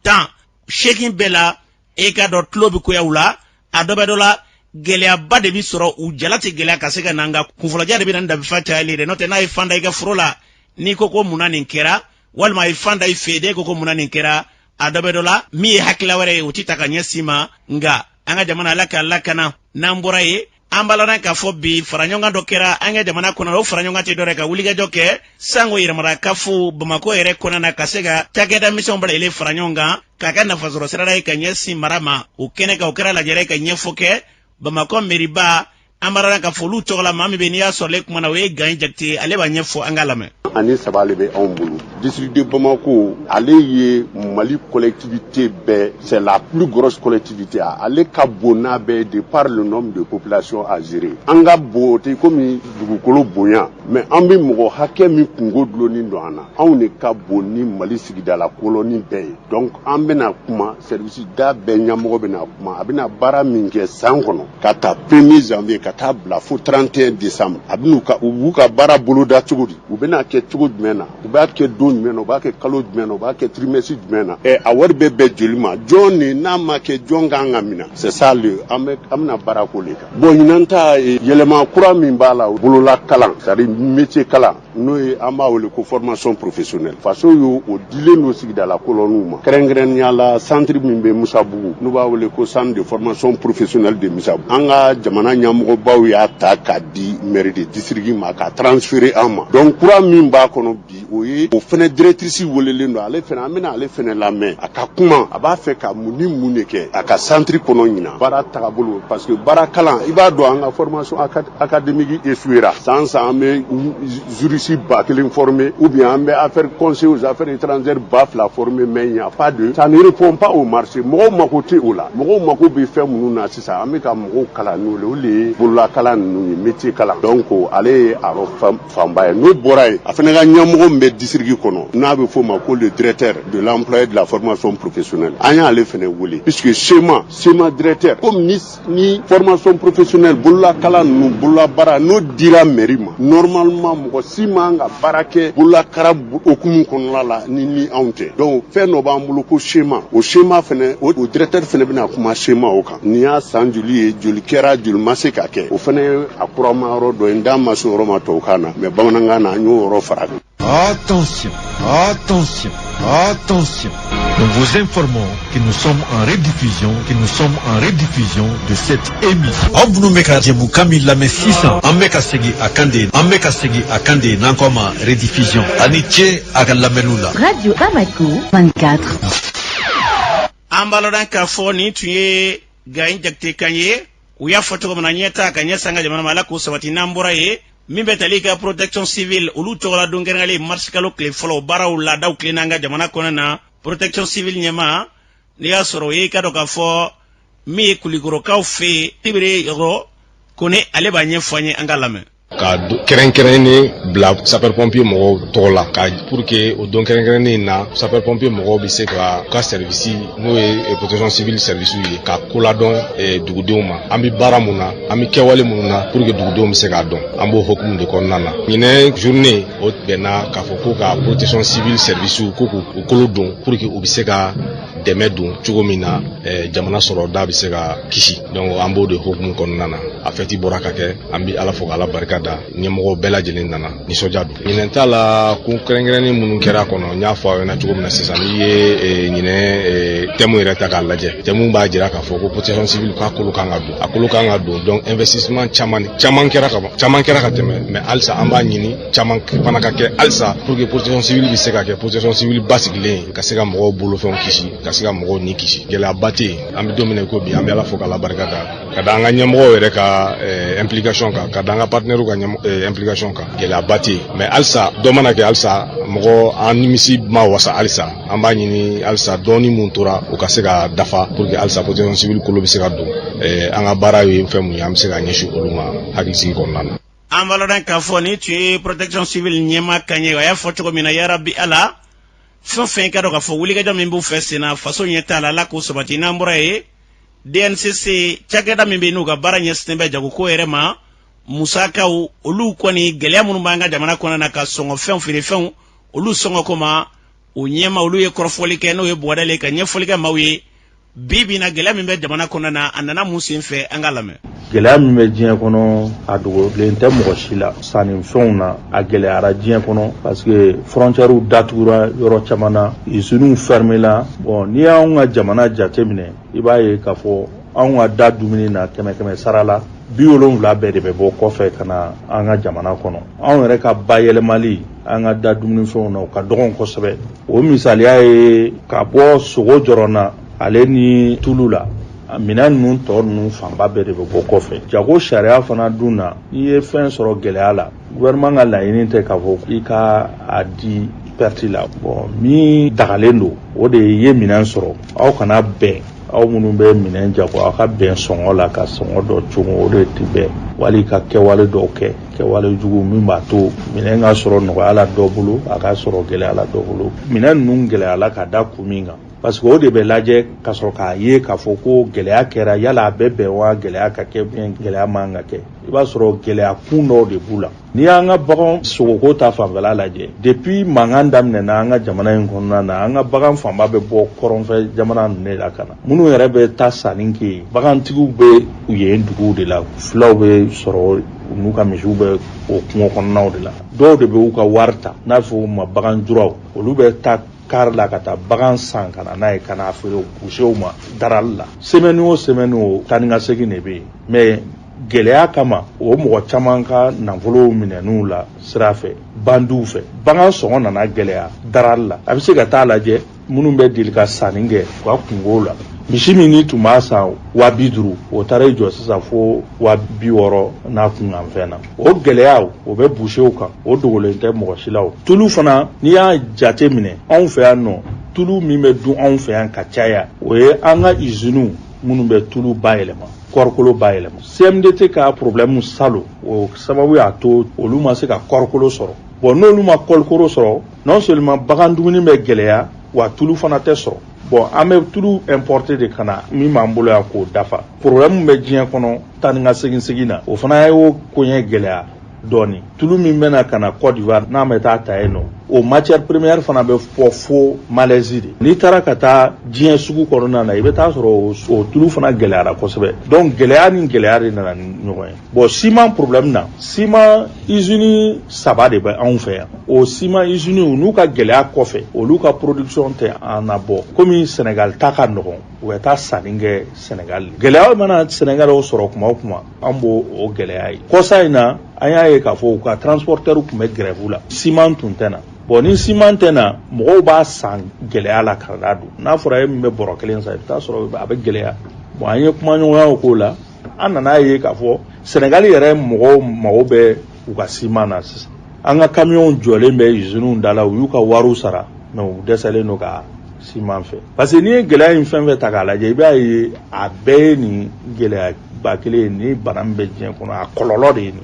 18 bɛɛ la, e ka dɔn tulo bɛ koya u la, a dɔ bɛ dɔ la, gɛlɛyaba de bi sɔrɔ u jala tɛ gɛlɛya ka se ka na, nka kunfɔlɔja de bɛ na ni dabifa cayali ye dɛ. N'o tɛ, n'a ye fan da i ka foro la, n'i ko ko munna nin kɛra, walima a ye fan da i fɛ yen, ko ko munna nin kɛra, a dɔ bɛ dɔ la min ye hakilila wɛrɛ ye, o ti ta ka ɲɛsin ma. Nka an ka jamana, Ala k'a lakana. N'an bɔra yen, An b'a ladɔn k'a fɔ bi faraɲɔgɔnkan dɔ kɛra an ka jamana kɔnɔ. O faraɲɔgɔnkan tɛ dɔwɛrɛ ka wulikajɔ kɛ sango yɛrɛmara kafo Bamakɔ yɛrɛ kɔnɔna na, ka se ka cakɛda misɛnw bɛɛ lajɛlen fara ɲɔgɔn kan k'a kɛ nafasɔrɔ sirada ye ka ɲɛsin mara ma. O kɛnɛ kan, o kɛra lajɛrɛ ka ɲɛfɔ kɛ Bamakɔ meriba. An b'a ladɔn k'a fɔ olu tɔgɔ la, maa min bɛ n'i y'a sɔrɔlen kuma na, o ye Gayi Jakite, ale b'a ɲɛfɔ, an k'a lamɛn. Ani saba le bɛ anw bolo. District de Bamako, ale ye Mali collectivité bɛɛ, c'est la plus grosse collectivité. Ale ka bon n'a bɛɛ de par le nombre de population à gérer. An ka bon, o tɛ komi dugukolo bonya, mais an bɛ mɔgɔ hakɛ min kungo dulonnen don an na, anw de ka bon ni Mali sigidala kolɔni bɛɛ ye. Donc an bɛna kuma, service da bɛɛ ɲɛmɔgɔ bɛna kuma, a bɛna baara min kɛ san kɔnɔ ka taa 1er janvier ka taa bila fo 31 décembre, a bɛn'u ka u b'u ka baara boloda cogo di, u bɛna kɛ cogo jumɛn na, u b'a kɛ don jumɛn na, u b'a kɛ kalo jumɛn na, u b'a kɛ trimestre jumɛn na, a wari bɛ bɛn joli ma, jɔn ni n'a ma kɛ, jɔn kan ka minɛ. C'est ça le an bɛ an bɛna baara k'o de kan. Bon, ɲinan ta, yɛlɛma kura min b'a la, bolola kalan, c'est à dire métier kalan, n'o ye an b'a wele ko formation professionnelle, faso y'o o dilen don sigidala kolɔniw ma, kɛrɛnkɛrɛnnenya la centre min bɛ Musabugu, n'u b'a wele ko centre de formation professionnelle de Musabugu. An ka jamana ɲɛmɔgɔbaw y'a ta k'a di mairie de district ma, k'a transférer an ma. Donc kura min b'a kɔnɔ bi, o ye o fɛnɛ directrice welelen don, ale fɛnɛ, an bɛna ale fɛnɛ lamɛn, a ka kuma, a b'a fɛ ka mun ni mun de kɛ a ka centre kɔnɔ ɲinan, baara tagabolo, parce que baara kalan, i b'a dɔn, an ka formation académique échouera. San san, an bɛ juriste 1000 former ou bien an bɛ affaire conseil aux affaires étrangères 2000 former, mais il n'y a pas de, ça ne répond pas au marché. Mɔgɔw mako tɛ o la. Mɔgɔw mako bɛ fɛn minnu na sisan, an bɛ ka mɔgɔw kalan n'o le, o de ye bololakalan ninnu ye, métier kalan. Donc ale ye a yɔrɔ fanba ye. N'o bɔra yen, a fana ka ɲɛmɔgɔ min bɛ district kɔnɔ, n'a bɛ f'o ma ko le directeur de l'emploi et de la formation professionnelle, an y'ale fana wele, puisque schéma directeur, comme ni formation professionnelle, bololakalan ninnu, bololabaara, n'o dira mairie ma, normalement mɔgɔ si man ka baara kɛ bololakalan hukumu kɔnɔna la ni anw tɛ. Donc fɛn dɔ b'an bolo ko schéma, o schéma fɛnɛ, o directeur fɛnɛ bɛna kuma schéma o kan. Nin y'a san joli ye, joli kɛra, joli ma se ka kɛ, o fɛnɛ ye a kurama yɔrɔ dɔ ye. N da ma se o yɔrɔ ma tubabukan na, mais bamanankan na, an y'o yɔrɔ fara kan. Attention, attention, attention. Nous vous informons que nous sommes en rediffusion, que nous sommes en rediffusion de cette émission. Aw minnu bɛ ka jɛmukan min lamɛn sisan, an bɛ ka segin a kan de, an bɛ ka segin a kan de, n'an ko a ma rediffusion. A ni ce a ka lamɛnniw la. Radio Bamako 24. An b'a lɔn k'a fɔ nin tun ye Gayi Jakite kan ye. U y'a fɔ cogo min na, ɲɛ ta ka ɲɛ san ka jamana ma, Ala k'o sabati. N'an bɔra yen, min bɛ tali ka protection civile, olu tɔgɔla don kɛrɛnkɛrɛnlen marisi kalo tile fɔlɔ, baaraw laadaw tilenna an ka jamana kɔnɔ na. Protection civile ɲɛma, n'i y'a sɔrɔ o ye, i ka dɔn k'a fɔ min ye Kulikɔrɔkaw fɛ yen, Tibere Yɔrɔ Kone, ale b'a ɲɛfɔ an ye, an ka lamɛn. Ka kɛrɛnkɛrɛnnen bila sapeur pompier mɔgɔw tɔgɔ la, ka pour que o don kɛrɛnkɛrɛnnen in na, sapeur pompier mɔgɔw bɛ se ka u ka service, n'o ye protection civile service ye, ka koladɔn dugudenw ma, an bɛ baara mun na, an bɛ kɛwale minnu na, pour que dugudenw bɛ se k'a dɔn. An b'o hukumu de kɔnɔna na. Ɲinɛ journée o bɛnna k'a fɔ ko ka protection civile service ko k'u kolo don, pour que u bɛ se ka dɛmɛ don cogo min na, jamana sɔrɔda bɛ se ka kisi. Donc an b'o de hukumu kɔnɔna na. A fɛti bɔra ka kɛ, an bɛ Ala fo k'Ala barika da, ɲɛmɔgɔw bɛɛ lajɛlen nana, nisɔndiya don. Ɲinɛ ta la, ko kɛrɛnkɛrɛnnen minnu kɛra kɔnɔ, n y'a fɔ aw ɲɛna cogo min na sisan, n'i ye ɲinɛ thème yɛrɛ ta k'a lajɛ, thème b'a jira k'a fɔ ko protection civile k'a kolo kan ka don, a kolo kan ka don. Donc investissement caman caman kɛra ka ban, caman kɛra ka tɛmɛ, mais halisa an b'a ɲini caman fana ka kɛ halisa, pour que protection civile bɛ se ka kɛ protection civile basigilen, ka se ka mɔgɔw bolofɛnw kisi, ka se ka mɔgɔw ni kisi. Gɛlɛyaba tɛ yen. An bɛ don min na i ko bi, an bɛ Ala fo k'Ala barika da, ka da an ka ɲɛmɔgɔw yɛrɛ ka implication kan, ka da an ka partenaires ka implication kan. Gɛlɛyaba tɛ yen, mais halisa dɔ mana kɛ, halisa mɔgɔ an nimisi ma wasa. Halisa an b'a ɲini halisa dɔɔni mun tora, o ka se ka dafa, pour que halisa protection civile kolo bɛ se ka don. An ka baara ye fɛn mun ye, an bɛ se ka ɲɛsin olu ma hakilisigi kɔnɔna na. An b'a lɔn k'a fɔ nin tun ye protection civile ɲɛma kan ye. A y'a fɔ cogo min na, yarabi Ala, fɛn o fɛn ka dɔn k'a fɔ wulikajɔ min b'u fɛ sen na, faso ɲɛ t'a la, Ala k'o sabati. N'an bɔra yen, DNCC, cakɛda min bɛ yen n'u ka baara ɲɛsinnen bɛ jagoko yɛrɛ ma, musakaw, olu kɔni gɛlɛya minnu b'an ka jamana kɔnɔ na, ka sɔngɔfɛnw, feerefɛnw, olu sɔngɔko ma, o ɲɛma, olu ye kɔrɔfɔli kɛ, n'o ye bɔgɔdalen ye, ka ɲɛfɔli kɛ maaw ye bi bi na, gɛlɛya min bɛ jamana kɔnɔ na, a nana mun sen fɛ, an ka lamɛn. Gɛlɛya min bɛ diɲɛ kɔnɔ, a dogolen tɛ mɔgɔ si la. Sannifɛnw na, a gɛlɛyara diɲɛ kɔnɔ, parce que frontières datugura yɔrɔ caman na, usines fermé la. Bon, n'i y'anw ka jamana jateminɛ, i b'a ye k'a fɔ Anw ka da dumuni na, kɛmɛ kɛmɛ sara la, 70 bɛɛ de bɛ bɔ kɔfɛ ka na an ka jamana kɔnɔ. Anw yɛrɛ ka bayɛlɛmali an ka da dumunifɛnw na, o ka dɔgɔn kosɛbɛ. O misaliya ye ka bɔ sogo jɔrɔ na, ale ni tulu la, minɛn ninnu tɔ ninnu fanba bɛɛ de bɛ bɔ kɔfɛ. Jago sariya fana dun na, n'i ye fɛn sɔrɔ gɛlɛya la, gouvernement ka laɲini tɛ k'a fɔ i ka a di perte la. Bon, min dagalen don, o de ye minɛn sɔrɔ, aw kana bɛn, aw minnu bɛ minɛn jago, aw ka bɛn sɔngɔ la, ka sɔngɔ dɔ cogo, o de tɛ bɛn, wali ka kɛwale dɔw kɛ, kɛwale jugu min b'a to minɛn ka sɔrɔ nɔgɔya la dɔ bolo, a ka sɔrɔ gɛlɛya la dɔ bolo. Minɛn ninnu gɛlɛyala ka da kun min kan, parce que o de bɛ lajɛ ka sɔrɔ k'a ye k'a fɔ ko gɛlɛya kɛra, yala a bɛ bɛn wa gɛlɛya ka kɛ, bien gɛlɛya man ka kɛ. I b'a sɔrɔ gɛlɛya kun dɔw de b'u la. N'i y'an ka bagan sogoko ta fanfɛla lajɛ, depuis mankan daminɛna an ka jamana in kɔnɔna na, an ka bagan fanba bɛ bɔ kɔrɔnfɛ jamana ninnu de la ka na. Minnu yɛrɛ bɛ taa sanni kɛ yen, bagantigiw bɛ yen duguw de la, fulaw bɛ sɔrɔ u n'u ka misiw bɛ o kungo kɔnɔnaw de la. Dɔw de bɛ u ka wari ta, n'a bɛ fɔ o ma baganjuraw, olu bɛ taa kari la ka taa bagan san ka na n'a ye, ka n'a feere busew ma darali la. Semaine o semaine, o taa ni ka segin de bɛ yen. Mais gɛlɛya kama, o mɔgɔ caman ka nafolow minɛn'u la sira fɛ, bandiw fɛ. Bagan sɔngɔ nana gɛlɛya darali la. A bɛ se ka taa lajɛ, minnu bɛ deli ka sanni kɛ u ka kungo la, misi min ni tun b'a san 50 000, o taara i jɔ sisan fo 60 000 n'a kunkanfɛn na. O gɛlɛya, o bɛ busew kan, o dogolen tɛ mɔgɔ si la. O tulu fana, n'i y'a jate minɛ, anw fɛ yan nɔ, tulu min bɛ dun anw fɛ yan ka caya, o ye an ka iziniw minnu bɛ tulu bayɛlɛma, kɔɔrikolo bayɛlɛma. CMDT ka problème salon, o sababu y'a to olu ma se ka kɔɔrikolo sɔrɔ. Bon, n'olu ma kɔɔrikolo sɔrɔ, non seulement bagan dumuni bɛ gɛlɛya, wa tulu fana tɛ sɔrɔ. Bon, an bɛ tulu importer de ka na min b'an bolo yan k'o dafa. Problème bɛ diɲɛ kɔnɔ taa ni ka segin segin na, o fana y'o koɲɛ gɛlɛya dɔɔni. Tulu min bɛna ka na Côte d'Ivoire, n'an bɛ taa ta yen nɔ, o matière première fana bɛ fɔ fo Malaisie de. N'i taara ka taa diɲɛ sugu kɔnɔna na, i bɛ taa sɔrɔ o tulu fana gɛlɛyara kosɛbɛ. Donc gɛlɛya ni gɛlɛya de nana ni ɲɔgɔn ye. Bon, ciment problème na, ciment usine saba de bɛ anw fɛ yan. O ciment usine, n'u ka gɛlɛya kɔfɛ, olu ka production tɛ an nabɔ. Komi Sénégal ta ka nɔgɔn, u bɛ taa sanni kɛ Sénégal. Gɛlɛya mana Sénégal sɔrɔ kuma o kuma, an b'o o gɛlɛya ye. Kɔsa in na, an y'a ye k'a fɔ u ka transporteur tun bɛ grève la, ciment tun tɛ na. Bon, ni ciment tɛ na, mɔgɔw b'a san gɛlɛya la ka na don. N'a fɔra e min bɛ bɔrɔ kelen san, i bɛ taa sɔrɔ a bɛ gɛlɛya. Bon, an ye kumaɲɔgɔnyaw k'o la, an nana ye k'a fɔ Sénégal yɛrɛ mɔgɔw mago bɛ u ka ciment na sisan. An ka kamiyɔnw jɔlen bɛ usines da la, u y'u ka wariw sara, mais u dɛsɛlen don ka ciment fɛ. Parce que n'i ye gɛlɛya in fɛn fɛn ta k'a lajɛ, i b'a ye a bɛɛ ye nin gɛlɛyaba kelen ye. Ni bana min bɛ diɲɛ kɔnɔ, a kɔlɔlɔ de ye nin.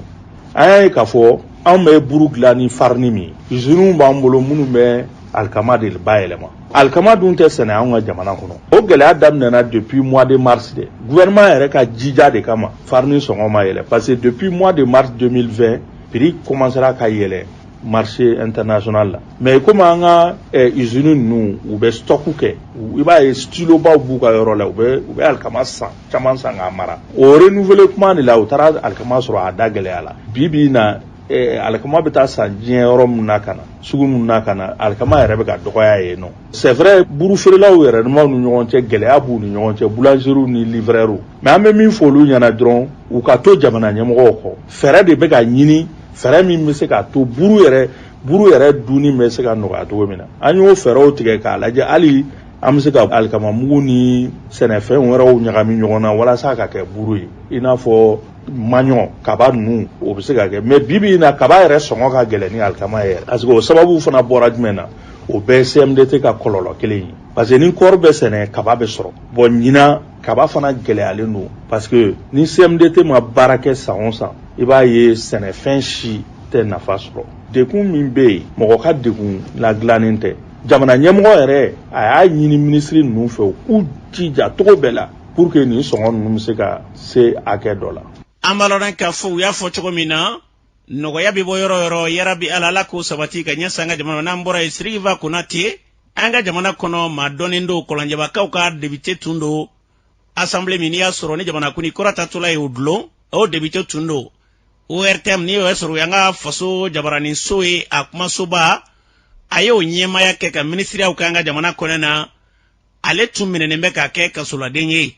An y'a ye k'a fɔ anw bɛ buru dilan ni farini min ye, usines b'an bolo minnu bɛ alikama de bayɛlɛma. Alikama dun tɛ sɛnɛ anw ka jamana kɔnɔ. O gɛlɛya daminɛna depuis mois de mars de. Gouvernement yɛrɛ ka jija de kama, farini sɔngɔ ma yɛlɛ, parce que depuis mois de mars 2020, prix commencera ka yɛlɛ marché international la. Mais komi an ka usine ninnu, u bɛ stock kɛ, i b'a ye silobaw b'u ka yɔrɔ la, u bɛ alikama san caman san k'a mara. O renouveler kuma de la, u taara alikama sɔrɔ a da gɛlɛya la. Bi bi in na, alikama bɛ taa san diɲɛ yɔrɔ min na ka na, sugu min na ka na, alikama yɛrɛ bɛ ka dɔgɔya yen nɔ. C'est vrai, buru feerelaw yɛrɛ damaw ni ɲɔgɔn cɛ, gɛlɛya b'u ni ɲɔgɔn cɛ, boulangeries ni livreurs. Mais an bɛ min fɔ olu ɲɛna dɔrɔn, u ka to jamana ɲɛmɔgɔw kɔ. Fɛɛrɛ de bɛ ka ɲini, fɛɛrɛ min bɛ se k'a to buru yɛrɛ dunni bɛ se ka nɔgɔya cogo min na. An y'o fɛɛrɛw tigɛ k'a lajɛ, hali an bɛ se ka alikamamugu ni sɛnɛfɛn wɛrɛw ɲagami ɲɔgɔn na walasa ka kɛ buru ye, i n'a fɔ maɲɔ, kaba ninnu, o bɛ se ka kɛ. Mais bi bi in na, kaba yɛrɛ sɔngɔ ka gɛlɛn ni alikama ye yɛrɛ. Parce que o sababu fana bɔra jumɛn na? O bɛɛ ye CMDT ka kɔlɔlɔ kelen ye. Parce que ni kɔɔri bɛ sɛnɛ, kaba bɛ sɔrɔ. Bon, ɲinan kaba fana gɛlɛyalen don, parce que ni CMDT ma baara kɛ san o san, i b'a ye sɛnɛfɛn si tɛ nafa sɔrɔ. Dekun min bɛ yen, mɔgɔ ka dekun ladilannen tɛ. Jamana ɲɛmɔgɔ yɛrɛ, a y'a ɲini minisiri ninnu fɛ, u k'u jija cogo bɛɛ la pour que nin sɔngɔ ninnu bɛ se ka se hakɛ dɔ la. An b'a lɔn k'a fɔ u y'a fɔ cogo min na, nɔgɔya bɛ bɔ yɔrɔ yɔrɔ, yarabi Ala, Ala k'o sabati ka ɲɛsin an ka jamana. N'an bɔra yen, Sirikiba Konate, an ka jamana kɔnɔ, maa dɔnnen don, kɔlɔnjɛbakaw ka député tun don. Assemblée min n'i y'a sɔrɔ ni jamana kuntigi kɔrɔ tatɔla ye o dulon, o député tun don. ORTM, n'i y'o sɔrɔ, o y'an ka faso jabaraninso ye, a kumasoba, a y'o ɲɛmaaya kɛ ka minisiriyaw kɛ an ka jamana kɔnɔ na. Ale tun minɛnen bɛ k'a kɛ kasoladen ye.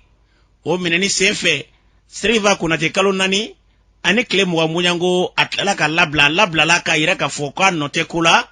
O minɛni sen fɛ, Sirikiba Konate kalo 4 ani tile 20 bɔɲɔgɔnko, a tilala ka labila. A labilala k'a yira k'a fɔ k'a nɔ tɛ ko la.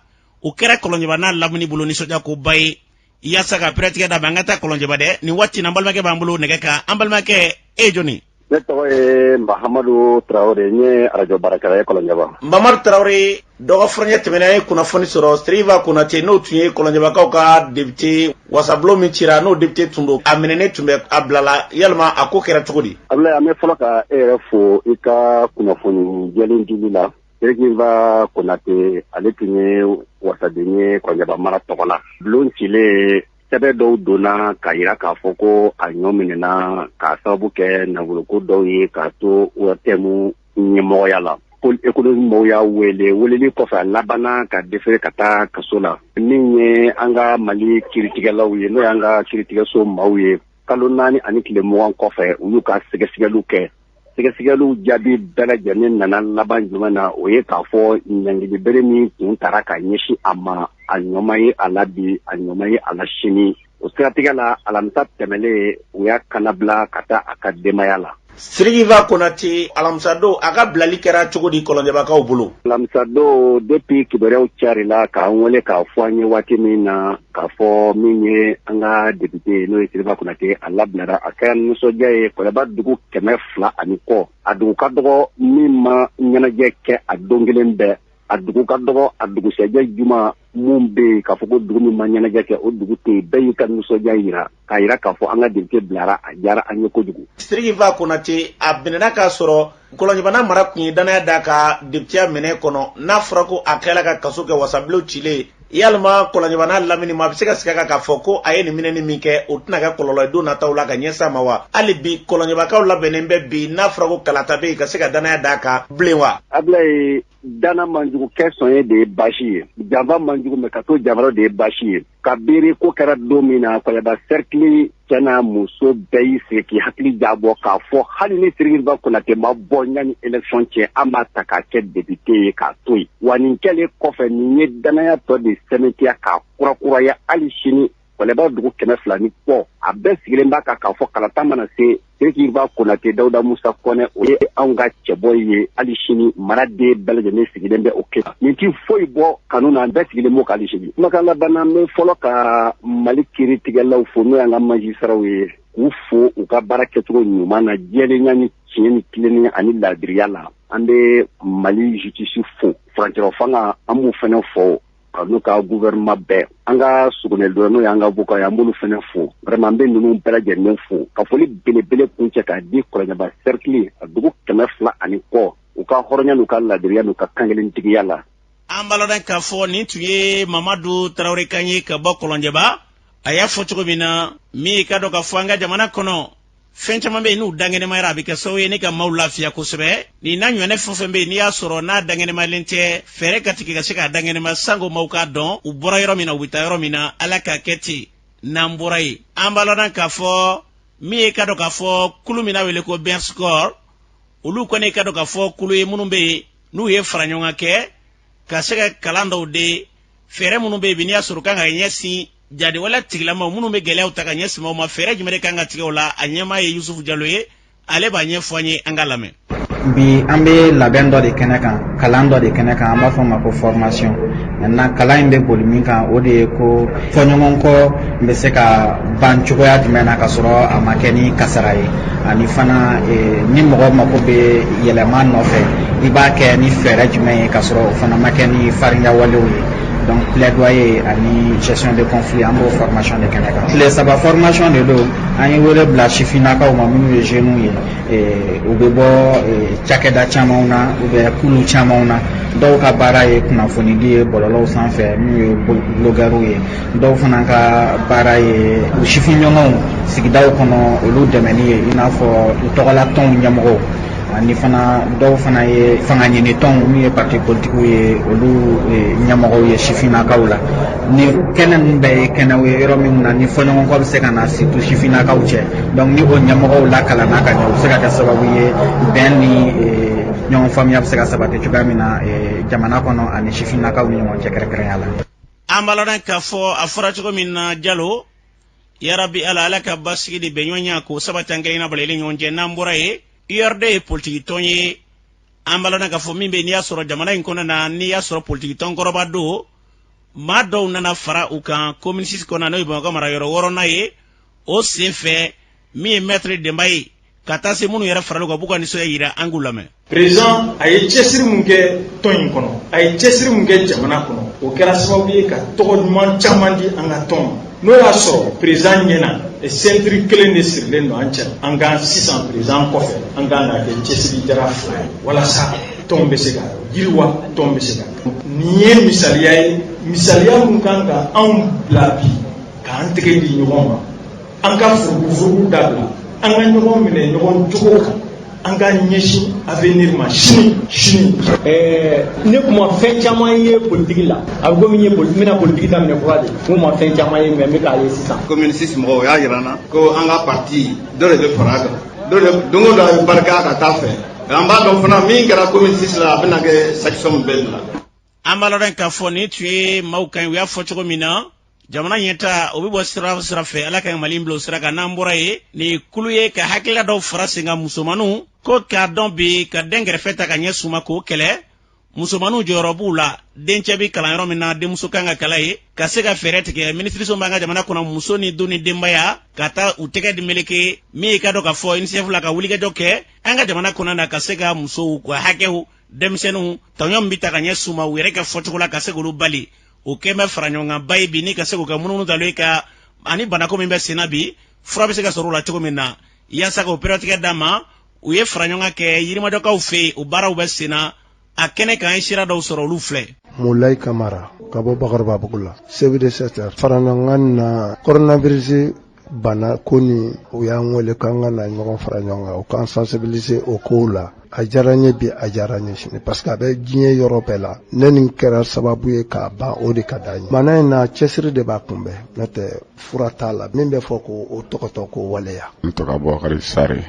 O kɛra Kɔlɔnjɛba n'a lamini bolo nisɔndiyakoba ye. Yaasa ka pɛrɛtigɛ d'a ma, an ka taa Kɔlɔnjɛba dɛ. Nin waati na, an balimakɛ b'an bolo nɛgɛ kan. An balimakɛ, e ye jɔni? Ne tɔgɔ ye Mahamadu Tarawele, n ye arajo baarakɛla ye Kɔlɔnjɛba. Mamadu Tarawele, dɔgɔ furancɛ tɛmɛnen, an ye kunnafoni sɔrɔ Sirikiba Konate, n'o tun ye Kɔlɔnjɛbakaw ka depite, wasabulon min cira, n'o depite tun don, a minɛnen tun bɛ, a bilala. Yalima a ko kɛra cogo di? Abulayi, an bɛ fɔlɔ ka e yɛrɛ fo i ka kunnafoni jɛlen dili la. Sirikiba Konate, ale tun ye wasaden ye Kɔlɔnjɛba mara tɔgɔ la. Bulon cilen, sɛbɛn dɔw donna k'a jira k'a fɔ ko a ɲɔ minɛna k'a sababu kɛ nafoloko dɔw ye k'a to ORTM ɲɛmɔgɔya la. Pôle économique mɔgɔw y'a wele. Weleli kɔfɛ, a labanna ka déféré ka taa kaso la. Min ye an ka Mali kiritigɛlaw ye, n'o y'an ka kiritigɛso maaw ye, kalo 4 ani tile 20 kɔfɛ, u y'u ka sɛgɛsɛgɛliw kɛ. Sɛgɛsɛgɛliw jaabi bɛɛ lajɛlen nana laban jumɛn na? O ye k'a fɔ ɲangili bere min tun tara ka ɲɛsin a ma, a ɲɔ ma ye a la bi, a ɲɔ ma ye a la sini. O siratigɛ la, alamisa tɛmɛlen, u y'a kannabila ka taa a ka denbaya la. Sirikiba Konate, alamisadon, a ka bilali kɛra cogo di Kɔlɔnjɛbakaw bolo? Alamisadon, depuis kibaruyaw carila k'an wele k'a fɔ an ye waati min na k'a fɔ min ye an ka député ye, n'o ye Sirikiba Konate, a labilara, a kɛra nisɔndiya ye. Kɔlɔnjɛba dugu 200 ani kɔ, a dugu ka dɔgɔ min ma ɲɛnajɛ kɛ a don kelen bɛɛ. A dugu ka dɔgɔ a dugusɛjɛ juma mun bɛ yen k'a fɔ ko dugu min ma ɲɛnajɛ kɛ, o dugu tɛ yen. Bɛɛ y'i ka nisɔndiya yira k'a yira k'a fɔ an ka député bilara, a diyara an ye kojugu. Sirikiba Konate, a minɛna k'a sɔrɔ Kɔlɔnjɛba n'a mara tun ye dannaya d'a ka députéya minɛ kɔnɔ. N'a fɔra ko a tilala ka kaso kɛ wasabulon cilen, yalima Kɔlɔnjɛba n'a lamini ma, a bɛ se ka sigi a kan k'a fɔ ko a ye nin minɛni min kɛ, o tɛna kɛ kɔlɔlɔ ye don nataw la ka ɲɛsin a ma wa? Hali bi Kɔlɔnjɛbakaw labɛnnen bɛ bi, n'a fɔra ko kalata bɛ yen, ka se ka dannaya d'a kan bilen wa? Abulayi, dana man jugu, kɛ sɔn ye de ye baasi ye. Janfa man jugu, mais ka to janfa de ye baasi ye. Kabiri ko kɛra don min na, Kɔlɔnjɛba cercle cɛ n'a muso bɛɛ y'i sigi k'i hakili jabɔ k'a fɔ hali ni Sirikiba Konate ma bɔ yanni élection cɛ, an b'a ta k'a kɛ député ye k'a to yen. Wa nin kɛlen kɔfɛ, nin ye danaya tɔ de sɛmɛntiya k'a kurakuraya. Hali sini, Kɔlɔnjɛba dugu 200 ni kɔ, a bɛɛ sigilen b'a kan k'a fɔ kalata mana se, Sirikiba Konate Dawuda Musa Kɔnɛ, o ye anw ka cɛbɔ ye. Hali sini, maraden bɛɛ lajɛlen sigilen bɛ o kɛ. Nin ti foyi bɔ kanu na, bɛɛ sigilen b'o kan hali sini. Kumakan laban na, n bɛ fɔlɔ ka Mali kiiritigɛlaw fo, n'o y'an ka magistrats ye, k'u fo u ka baara kɛcogo ɲuman na, jɛlenya ni tiɲɛ ni tilennenya ani laadiriya la. An bɛ Mali justice fo. Furancɛrɔ fanga, an b'u fɛnɛ fo, ka n'u ka gouvernement bɛɛ. An ka Sogonɛli, n'o y'an ka avocat ye, an b'olu fɛnɛ fo. Vraiment, an bɛ ninnu bɛɛ lajɛlen fo ka foli belebele kuncɛ k'a di Kɔlɔnjɛba cercle, a dugu 200 ani kɔ, u ka hɔrɔnya n'u ka ladiriya n'u ka kankelentigiya la. An b'a lɔn k'a fɔ nin tun ye Mamadu Tarawele kan ye ka bɔ Kɔlɔnjɛba. A y'a fɔ cogo min na, min ye ka dɔn k'a fɔ an ka jamana kɔnɔ, fɛn caman bɛ yen, n'u dankɛnɛmayara, a bɛ kɛ sababu ye ne ka maaw lafiya kosɛbɛ. Nin n'a ɲɔgɔnna fɛn o fɛn bɛ yen, n'i y'a sɔrɔ n'a dankɛnɛmayalen tɛ, fɛɛrɛ ka tigɛ ka se k'a dankɛnɛma, sanko maaw k'a dɔn u bɔra yɔrɔ min na, u bɛ taa yɔrɔ min na. Ala k'a kɛ ten. N'an bɔra yen, an b'a lɔn k'a fɔ min ye ka dɔn k'a fɔ kulu min n'a wele ko BERSCOR, olu kɔni ka dɔn k'a fɔ kulu ye minnu bɛ yen, n'u ye fara ɲɔgɔn kan kɛ ka se ka kalan dɔw de fɛɛrɛ minnu bɛ yen bi, n'i y'a sɔrɔ kan ka ɲɛsin jadiwale tigilamaw minnu bɛ gɛlɛyaw ta ka ɲɛsin maaw ma, fɛɛrɛ jumɛn de kan ka tigɛ o la. A ɲɛmaa ye Yusufu Jalo ye, ale b'a ɲɛfɔ an ye, an ka lamɛn. Bi, an bɛ labɛn dɔ de kɛnɛ kan, kalan dɔ de kɛnɛ kan, an b'a fɔ o ma ko formation. Maintenant, kalan in bɛ boli min kan, o de ye ko fɔɲɔgɔnkɔ bɛ se ka ban cogoya jumɛn na ka sɔrɔ a ma kɛ ni kasara ye, ani fana ni mɔgɔ mako bɛ yɛlɛma nɔfɛ, i b'a kɛ ni fɛɛrɛ jumɛn ye ka sɔrɔ o fana ma kɛ ni farinya walew ye. Donc plaidoyer ani gestion de conflit, an b'o formation de kɛnɛ kan. Tile 3 formation de don. An ye wele bila sifinnakaw ma minnu ye jeunes ye, u bɛ bɔ cakɛda camanw na u bɛ kulu camanw na. Dɔw ka baara ye kunnafonidi ye bɔlɔlɔw sanfɛ, minnu ye blogueurs ye. Dɔw fana ka baara ye u sifinɲɔgɔnw sigidaw kɔnɔ, olu dɛmɛni ye, i n'a fɔ u tɔgɔla tɔnw ɲɛmɔgɔw, ani fana dɔw fana ye fanga ɲini tɔnw min ye parti politikiw ye, olu ɲɛmɔgɔw ye sifinnakaw la. Ni kɛnɛ ninnu bɛɛ ye kɛnɛw ye yɔrɔ min na ni fɔɲɔgɔnkɔ bɛ se ka na, surtout sifinnakaw cɛ. Donc ni o ɲɛmɔgɔw lakalanna ka ɲɛ, o bɛ se ka kɛ sababu ye bɛn ni ɲɔgɔn faamuya bɛ se ka sabati cogoya min na jamana kɔnɔ ani sifinnakaw ni ɲɔgɔn cɛ kɛrɛnkɛrɛnya la. An b'a lɔn k'a fɔ a fɔra cogo min na, Jalo. Yarabi Ala, Ala ka basigi ni bɛnɲɔgɔnya k'o sabati an kelenna bɛɛ lajɛlen ɲɔgɔn cɛ. N'an bɔra yen, URD ye politikitɔn ye, an b'a lɔn k'a fɔ min bɛ, n'i y'a sɔrɔ jamana in kɔnɔ na, n'i y'a sɔrɔ politikitɔn kɔrɔba don, maa dɔw nana fara u kan commune 6 kɔnɔ, n'o ye Bamakɔ mara yɔrɔ wɔɔrɔnan ye. O sen fɛ, min ye maître Denba ye, ka taa se minnu yɛrɛ farala u kan, b'u ka nisɔndiya yira, an k'u lamɛn. Président a ye cɛsiri mun kɛ tɔn in kɔnɔ, a ye cɛsiri mun kɛ jamana kɔnɔ, o kɛra sababu ye ka tɔgɔ ɲuman caman di an ka tɔn ma. N'o y'a sɔrɔ président ɲɛna, ceinture kelen de sirilen don an cɛ, an kan sisan président kɔfɛ, an kan ka kɛ cɛsiri jara fila ye walasa tɔn bɛ se ka yiriwa, tɔn bɛ se ka. Nin ye misaliya ye, misaliya mun kan ka anw bila bi k'an tɛgɛ di ɲɔgɔn ma, an ka furugufurugu dabila, an ka ɲɔgɔn minɛ ɲɔgɔn cogo kan, an ka ɲɛsin avenir ma sini sini. Ɛɛ, ne tun ma fɛn caman ye politiki la. A bɛ komi n ye n bɛna politiki daminɛ kura de, n kun ma fɛn caman ye, mais n bɛ k'a ye sisan. Commune 6 mɔgɔw o y'a yira n na ko an ka parti dɔ de bɛ fara a kan, dɔ de don o don a bɛ barika ka taa fɛ. An b'a dɔn fana min kɛra commune 6 la, a bɛna kɛ section bɛɛ de la. An b'a lɔn k'a fɔ nin tun ye maaw kan ye, u y'a fɔ cogo min na, jamana ɲɛta o bɛ bɔ sira sira fɛ. Ala ka Mali bila o sira kan. N'an bɔra yen, nin kulu ye ka hakilila dɔw fara sen kan musomaninw ko k'a dɔn bi ka den kɛrɛfɛ ta ka ɲɛ suma k'o kɛlɛ. Musomaninw jɔyɔrɔ b'u la, dencɛ bɛ kalan yɔrɔ min na, denmuso kan ka kalan ye, ka se ka fɛɛrɛ tigɛ. Minisiriso b'an ka jamana kɔnɔ, muso ni du ni denbaya, ka taa u tɛgɛ di meleke min ye, ka dɔn k'a fɔ UNICEF la, ka wulikajɔ kɛ an ka jamana kɔnɔ na, ka se ka musow ka hakɛw, denmisɛnninw tɔɲɔ min bɛ ta ka ɲɛ suma u yɛrɛ ka fɔcogo la, ka se k'olu bali. O kɛn bɛ fara ɲɔgɔnkanba ye bi ni ka se k'u ka munumunu dalo ye ka ani banako min bɛ senna bi, fura bɛ se ka sɔrɔ o la cogo min na, yaasa k'o peretigɛ d'a ma. U ye fara ɲɔgɔn kan kɛ Yirimajɔkaw fɛ yen, o baaraw bɛ senna. A kɛnɛ kan, an ye sira dɔw sɔrɔ, olu filɛ. Mulayi Kamara ka bɔ Bakɔrɔbabugu la, chef de secteur. Faraɲɔgɔnkan na coronavirus bana ko ni u y'an wele k'an ka na ɲɔgɔn fara ɲɔgɔn kan, u k'an sensibiliser o kow la. A diyara n ye bi, a diyara n ye sini, parce que a bɛ diɲɛ yɔrɔ bɛɛ la. Ne nin kɛra sababu ye k'a ban, o de ka d'an ye. Bana in na, cɛsiri de b'a kunbɛn, n'o tɛ fura t'a la min bɛ fɔ ko o tɔgɔtɔ k'o waleya. N tɔgɔ Bubakari Sare,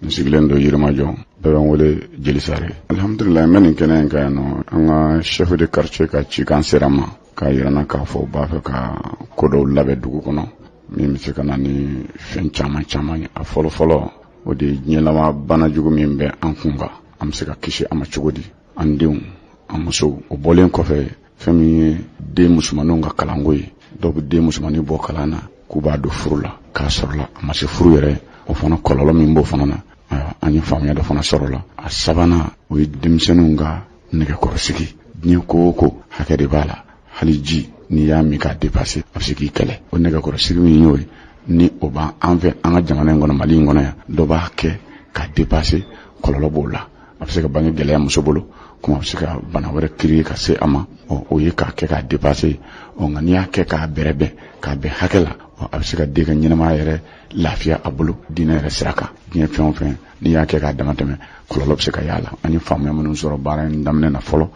n sigilen don Yirimajɔ, bɛɛ bɛ n wele Jeli Sare. Alhamdulilayi, n bɛ nin kɛnɛ in kan yan nɔ. An ka chef de quartier ka cikan sera n ma k'a yira n na k'a fɔ u b'a fɛ ka ko dɔw labɛn dugu kɔnɔ min bɛ se ka na ni fɛn caman caman ye. A fɔlɔ fɔlɔ, o de ye diɲɛlama bana jugu min bɛ an kun kan, an bɛ se ka kisi a ma cogo di, an denw, an musow. O bɔlen kɔfɛ, fɛn min ye den musomanninw ka kalanko ye, dɔw bɛ den musomannin bɔ kalan na k'u b'a don furu la k'a sɔrɔ la a ma se furu yɛrɛ, o fana kɔlɔlɔ min b'o fana na, an ye faamuya dɔ fana sɔrɔ la. A sabanan, o ye denmisɛnninw ka nɛgɛkɔrɔsigi. Diɲɛ ko o ko, hakɛ de b'a la. Hali ji, n'i y'a min k'a dépasser, a bɛ se k'i kɛlɛ. O nɛgɛkɔrɔsigi min y'o ye, ni o b'an an fɛ an ka jamana in kɔnɔ, Mali in kɔnɔ yan, dɔ b'a kɛ k'a dépasser, kɔlɔlɔ b'o la. A bɛ se ka bange gɛlɛya muso bolo, komi a bɛ se ka bana wɛrɛ créer ka se a ma. Ɔ, o ye k'a kɛ k'a dépasser. Ɔ, nka n'i y'a kɛ k'a bɛrɛbɛn, k'a bɛn hakɛ la, ɔ, a bɛ se ka den ka ɲɛnamaya yɛrɛ lafiya a bolo diinɛ yɛrɛ sira kan. Diɲɛ fɛn o fɛn, n'i y'a kɛ k'a damatɛmɛ, kɔlɔlɔ bɛ se ka y'a la. An ye faamuya minnu sɔrɔ baara in daminɛ na fɔlɔ,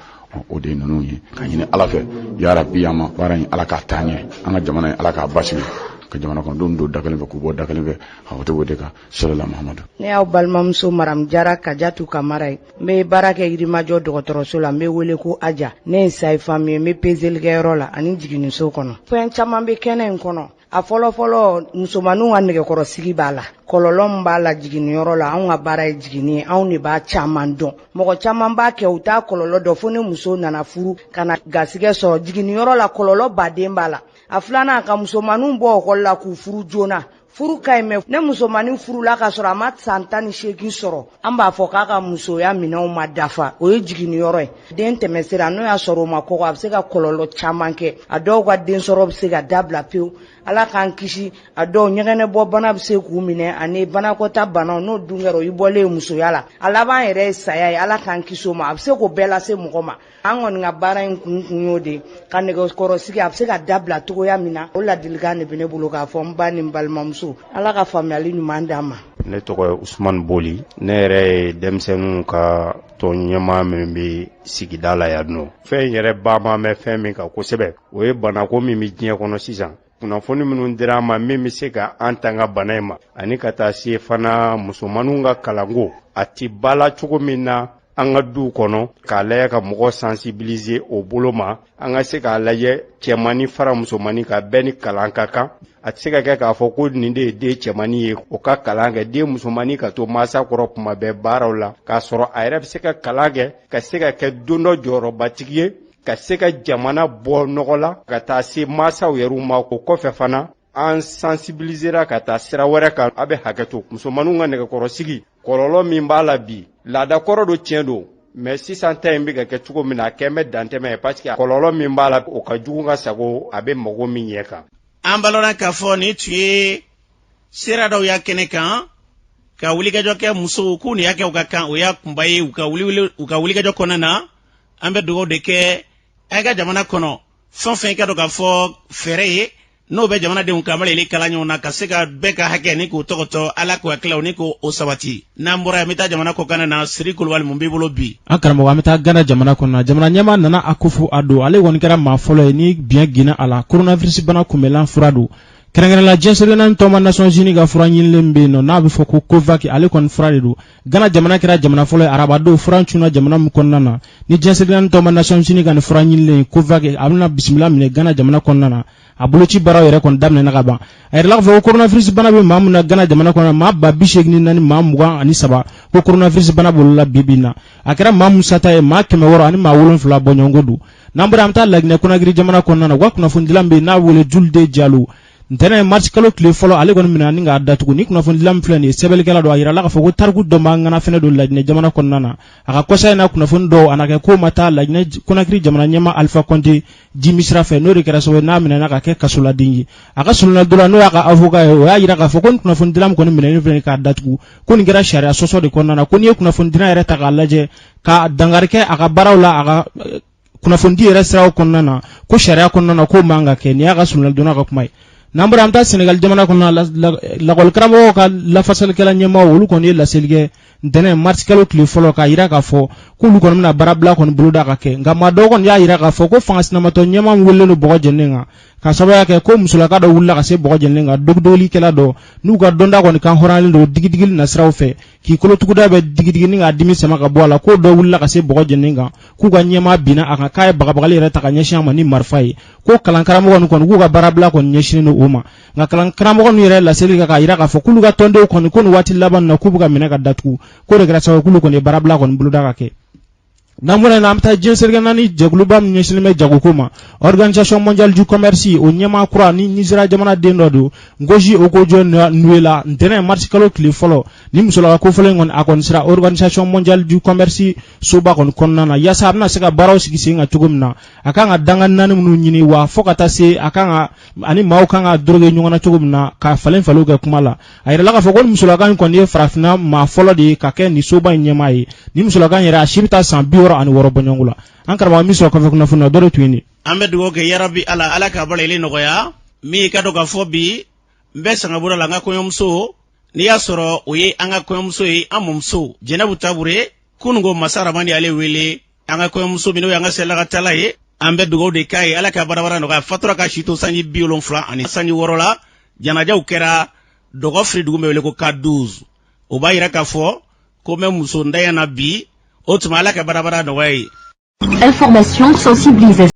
o de ye ninnu ye. Ka ɲini Ala fɛ, yarabi, an ma baara in, Ala k'a taa ɲɛ. An ka jamana in, Ala k'a basigi, ka jamana kɔnɔdenw don da kelen fɛ, k'u bɔ da kelen fɛ. A o de kan sɔrɔla Mahamadu. Ne y'aw balimamuso Maramu Jara Kajatu Kamara ye. N bɛ baara kɛ Yirimajɔ dɔgɔtɔrɔso la, n bɛ wele ko Aja. Ne ye sage-femme ye, n bɛ pezelikɛyɔrɔ la ani jiginniso kɔnɔ. Fɛn caman bɛ kɛnɛ in kɔnɔ. A fɔlɔfɔlɔ, musomanninw ka nɛgɛkɔrɔsigi b'a la, kɔlɔlɔ min b'a la jiginniyɔrɔ la. Anw ka baara ye jiginni ye, anw de b'a caman dɔn. Mɔgɔ caman b'a kɛ, u t'a kɔlɔlɔ dɔn, fo ni muso nana furu ka na garisɛgɛ sɔrɔ jiginniyɔrɔ la. Kɔlɔlɔ baden b'a la. A filanan, ka musomanninw bɔ ekɔli la k'u furu joona. Furu ka ɲi, mais ne musomannin furula k'a sɔrɔ a ma san 18 sɔrɔ, an b'a fɔ k'a ka musoya minɛnw ma dafa. O ye jiginniyɔrɔ ye. Den tɛmɛsira, n'o y'a sɔrɔ o ma kɔgɔ, a bɛ se ka kɔlɔlɔ caman kɛ. A dɔw ka densɔrɔ bɛ se ka dabila pewu, Ala k'an kisi. A dɔw ɲɛgɛnɛbɔ bana bɛ se k'u minɛ, ani banakɔta banaw. N'o dun kɛra, o y'i bɔlen ye musoya la. A laban yɛrɛ ye saya ye, Ala k'an kisi o ma. A bɛ se k'o bɛɛ lase mɔgɔ ma. An kɔni ka baara in kun kun y'o de ka nɛgɛkɔrɔsigi, a bɛ se ka dabila cogoya min na. O ladilikan de bɛ ne bolo k'a fɔ n ba ni n balimamuso. Ala ka faamuyali ɲuman d'an ma. Ne tɔgɔ ye Usumani Boli. Ne yɛrɛ ye denmisɛnninw ka tɔn ɲɛmaa min bɛ sigida la yan nɔ. Fɛn yɛrɛ ba ma bɛ fɛn min kan kosɛbɛ, o ye banako min bɛ diɲɛ kɔnɔ sisan, kunnafoni minnu dira an ma min bɛ se ka an tanga bana in ma, ani ka taa se fana musomanninw ka kalanko a ti ba la cogo min na. an ka duw kɔnɔ k'a lajɛ ka mɔgɔ sensibiliser o bolo ma an ka se k'a lajɛ cɛmannin fara musomannin kan bɛɛ ni kalan ka kan a tɛ se ka kɛ k'a fɔ ko nin de ye den cɛmannin ye o ka kalan kɛ den musomannin ka to mansa kɔrɔ kuma bɛɛ baaraw la k'a sɔrɔ a yɛrɛ bɛ se ka kalan kɛ ka se ka kɛ don dɔ jɔyɔrɔbatigi ye ka se ka jamana bɔ nɔgɔ la ka taa se mansaw yɛrɛw ma o kɔfɛ fana an sensibilisera ka taa sira wɛrɛ kan a bɛ hakɛ to musomanninw ka nɛgɛkɔrɔsigi kɔlɔlɔ min b'a la bi laada kɔrɔ don tiɲɛ don mais sisan ta in bɛ ka kɛ cogo min na a kɛn bɛ dantɛmɛ ye parce que kɔlɔlɔ min b'a la o ka jugu ka sago a bɛ mago min ɲɛ kan. An balɔnna k'a fɔ nin tun ye sera dɔw y'a kɛnɛ kan ka wulikajɔ kɛ musow k'u ni hakɛw ka kan, o y'a kunba ye u ka wulikajɔ kɔnɔna na. An bɛ dugawu de kɛ an ka jamana kɔnɔ, fɛn o fɛn i ka dɔn k'a fɔ fɛɛrɛ ye n'o bɛ jamanadenw ka malili kala ɲɔgɔn na ka se ka bɛɛ ka hakɛ ni k'o tɔgɔtɔ, Ala k'o hakililaw ni k'o sabati. N'an bɔra yan, an bɛ taa jamana kɔkan na. Siri Kulubali, mun b'i bolo bi? An karamɔgɔ, an bɛ taa Gana jamana kɔnɔ. Jamana ɲɛmaa Nana Akufo Addo, ale kɔni kɛra maa fɔlɔ ye ni biɲɛ ginna a la coronavirus bana kunbɛnlan fura don, kɛrɛnkɛrɛn la diɲɛ seleke naani tɔnba Nations Unies ka fura ɲinilen bɛ yen nɔ n'a bɛ fɔ ko Covax, ale kɔni fura de don. Gana jamana kɛra jamana fɔlɔ ye arabadon fura cunna jamana min kɔnɔna na ni diɲɛ seleke naani tɔnba Nations Unies ka nin fura ɲinilen Covax, a bɛna bisimila minɛ Gana jamana kɔnɔna na. A boloci baaraw yɛrɛ kɔni daminɛna ka ban. A yirala k'a fɔ ko coronavirus bana bɛ maa min na Gana jamana kɔnɔ, maa 84 maa 23, ko coronavirus bana b'olu la bi bi in na. A kɛra maa mun sata ye, maa 600 ani maa 7 bɔɲɔgɔnko don. N'an bɔra, an bɛ taa Laginɛ Konakiri jamana kɔnɔna na. U ka kunnafonidila min bɛ yen n'a wele Julde Jalo, ntɛnɛn marisi kalo tile fɔlɔ, ale kɔni minɛna ni k'a datugu. Ni kunnafonidila min filɛ nin ye, sɛbɛnnikɛla don. A yirala k'a fɔ ko tariku dɔnbaa ŋana fɛnɛ don Laginɛ jamana kɔnɔna na. A ka kɔsa in na kunnafoni dɔw, a na kɛ ko ma taa Laginɛ Konakiri jamana ɲɛmaa Alifa Kɔnte jimi sira fɛ, n'o de kɛra sababu ye n'a minɛna ka kɛ kasoladen ye. A ka solonadon n'o y'a ka avocat ye, o y'a yira k'a fɔ ko ni kunnafonidila min kɔni minɛnen filɛ k'a datugu, ko nin kɛra sariya sɔsɔ de kɔnɔna na, ko n'i ye kunnafonidila yɛrɛ ta k'a lajɛ ka dankari kɛ a ka baaraw la, a ka kunnafonidi yɛrɛ siraw kɔnɔna na, ko sariya kɔnɔna na k'o man ka kɛ. Nin y'a ka solonadonna ka kuma ye. N'an bɔra, an bɛ taa Senegali jamana kɔnɔna la. Lakɔlikaramɔgɔw ka lafasalikɛla ɲɛmaaw, olu kɔni ye laseli kɛ ntɛnɛn marisi kalo tile fɔlɔ k'a yira k'a fɔ k'olu kɔni bɛna baarabila kɔni boloda ka kɛ. Nka maa dɔw kɔni y'a yira k'a fɔ ko fanga sinamatɔ ɲɛmaa min welelen don bɔgɔ jɛninen kan, k'a sababuya kɛ ko musolaka dɔ wulila ka se bɔgɔ jɛninen kan, dogidogilikɛla dɔ n'u ka dɔnta kɔni kan hɔrɔnyalen don digidigili nasiraw fɛ, k'i kolotuguda bɛ digidigi ni k'a dimi sama ka bɔ a la, k'o dɔ wulila ka se bɔgɔ jɛninen kan, k'u ka ɲɛmaa binna a kan, k'a ye bagabagali yɛrɛ ta ka ɲɛsin a ma ni marifa ye, ko kalankaramɔgɔ ninnu kɔni k'u ka baarabila kɔni ɲɛsinnen don o ma. Nka kalankaramɔgɔ ninnu yɛrɛ laseli kɛ k'a yira k'a fɔ k'olu ka tɔndenw kɔni ko nin waati laban na k'u bɛ ka minɛ ka datugu, k'o de kɛra sababu k'olu kɔni ye baarabila kɔni boloda ka kɛ. N'an bɔra yen, an bɛ taa diɲɛ seleke naani jɛkuluba min ɲɛsinnen bɛ jagoko ma, Organisation mondiale du commerce, o ɲɛmaa kura ni Nizeriya jamana den dɔ don, Ngozi Okonjo-Iweala, ntɛnɛn marisi kalo tile fɔlɔ, ni musolaka kofɔlen kɔni, a kɔni sera Organisation mondiale du commerce soba kɔni kɔnɔna na yaasa a bɛna se ka baaraw sigi sen kan cogo min na, a kan ka dankan naani minnu ɲini, wa fo ka taa se a kan ka ani maaw kan ka doroge ɲɔgɔn na cogo min na ka falen falenw kɛ kuma la. A yirala k'a fɔ ko nin musolaka in kɔni ye farafinna maa fɔlɔ de ye ka kɛ nin soba in ɲɛmaa ye. Nin musolaka in yɛrɛ, a si bɛ taa san 66 bɔɲɔgɔnko la. An karamɔgɔ, min sɔrɔ kɔfɛ kunnafoni na, dɔ de tun ye nin. An bɛ dugawu kɛ, yarabi Ala, Ala k'a balayeli nɔgɔya. Min i ka dɔn k'a fɔ bi n bɛ sangabura la, n ka kɔɲɔmuso, n'i y'a sɔrɔ o ye an ka kɔɲɔmuso ye, an mɔmuso Jɛnɛbu Tabure, kununko masa Ramani ale wele an ka kɔɲɔmuso min, n'o y'an ka sɛlakatala ye. An bɛ dugawu de k'a ye, Ala ka barabara nɔgɔya. Fatura ka si to sanji 70 ani sanji 6 la. Janajaw kɛra dɔgɔ firi dugu bɛ wele ko K12. O b'a yira k'a fɔ ko n bɛ muso ntanya na bi. O tuma, Ala ka barabara nɔgɔya ye. Information, sensibilisation.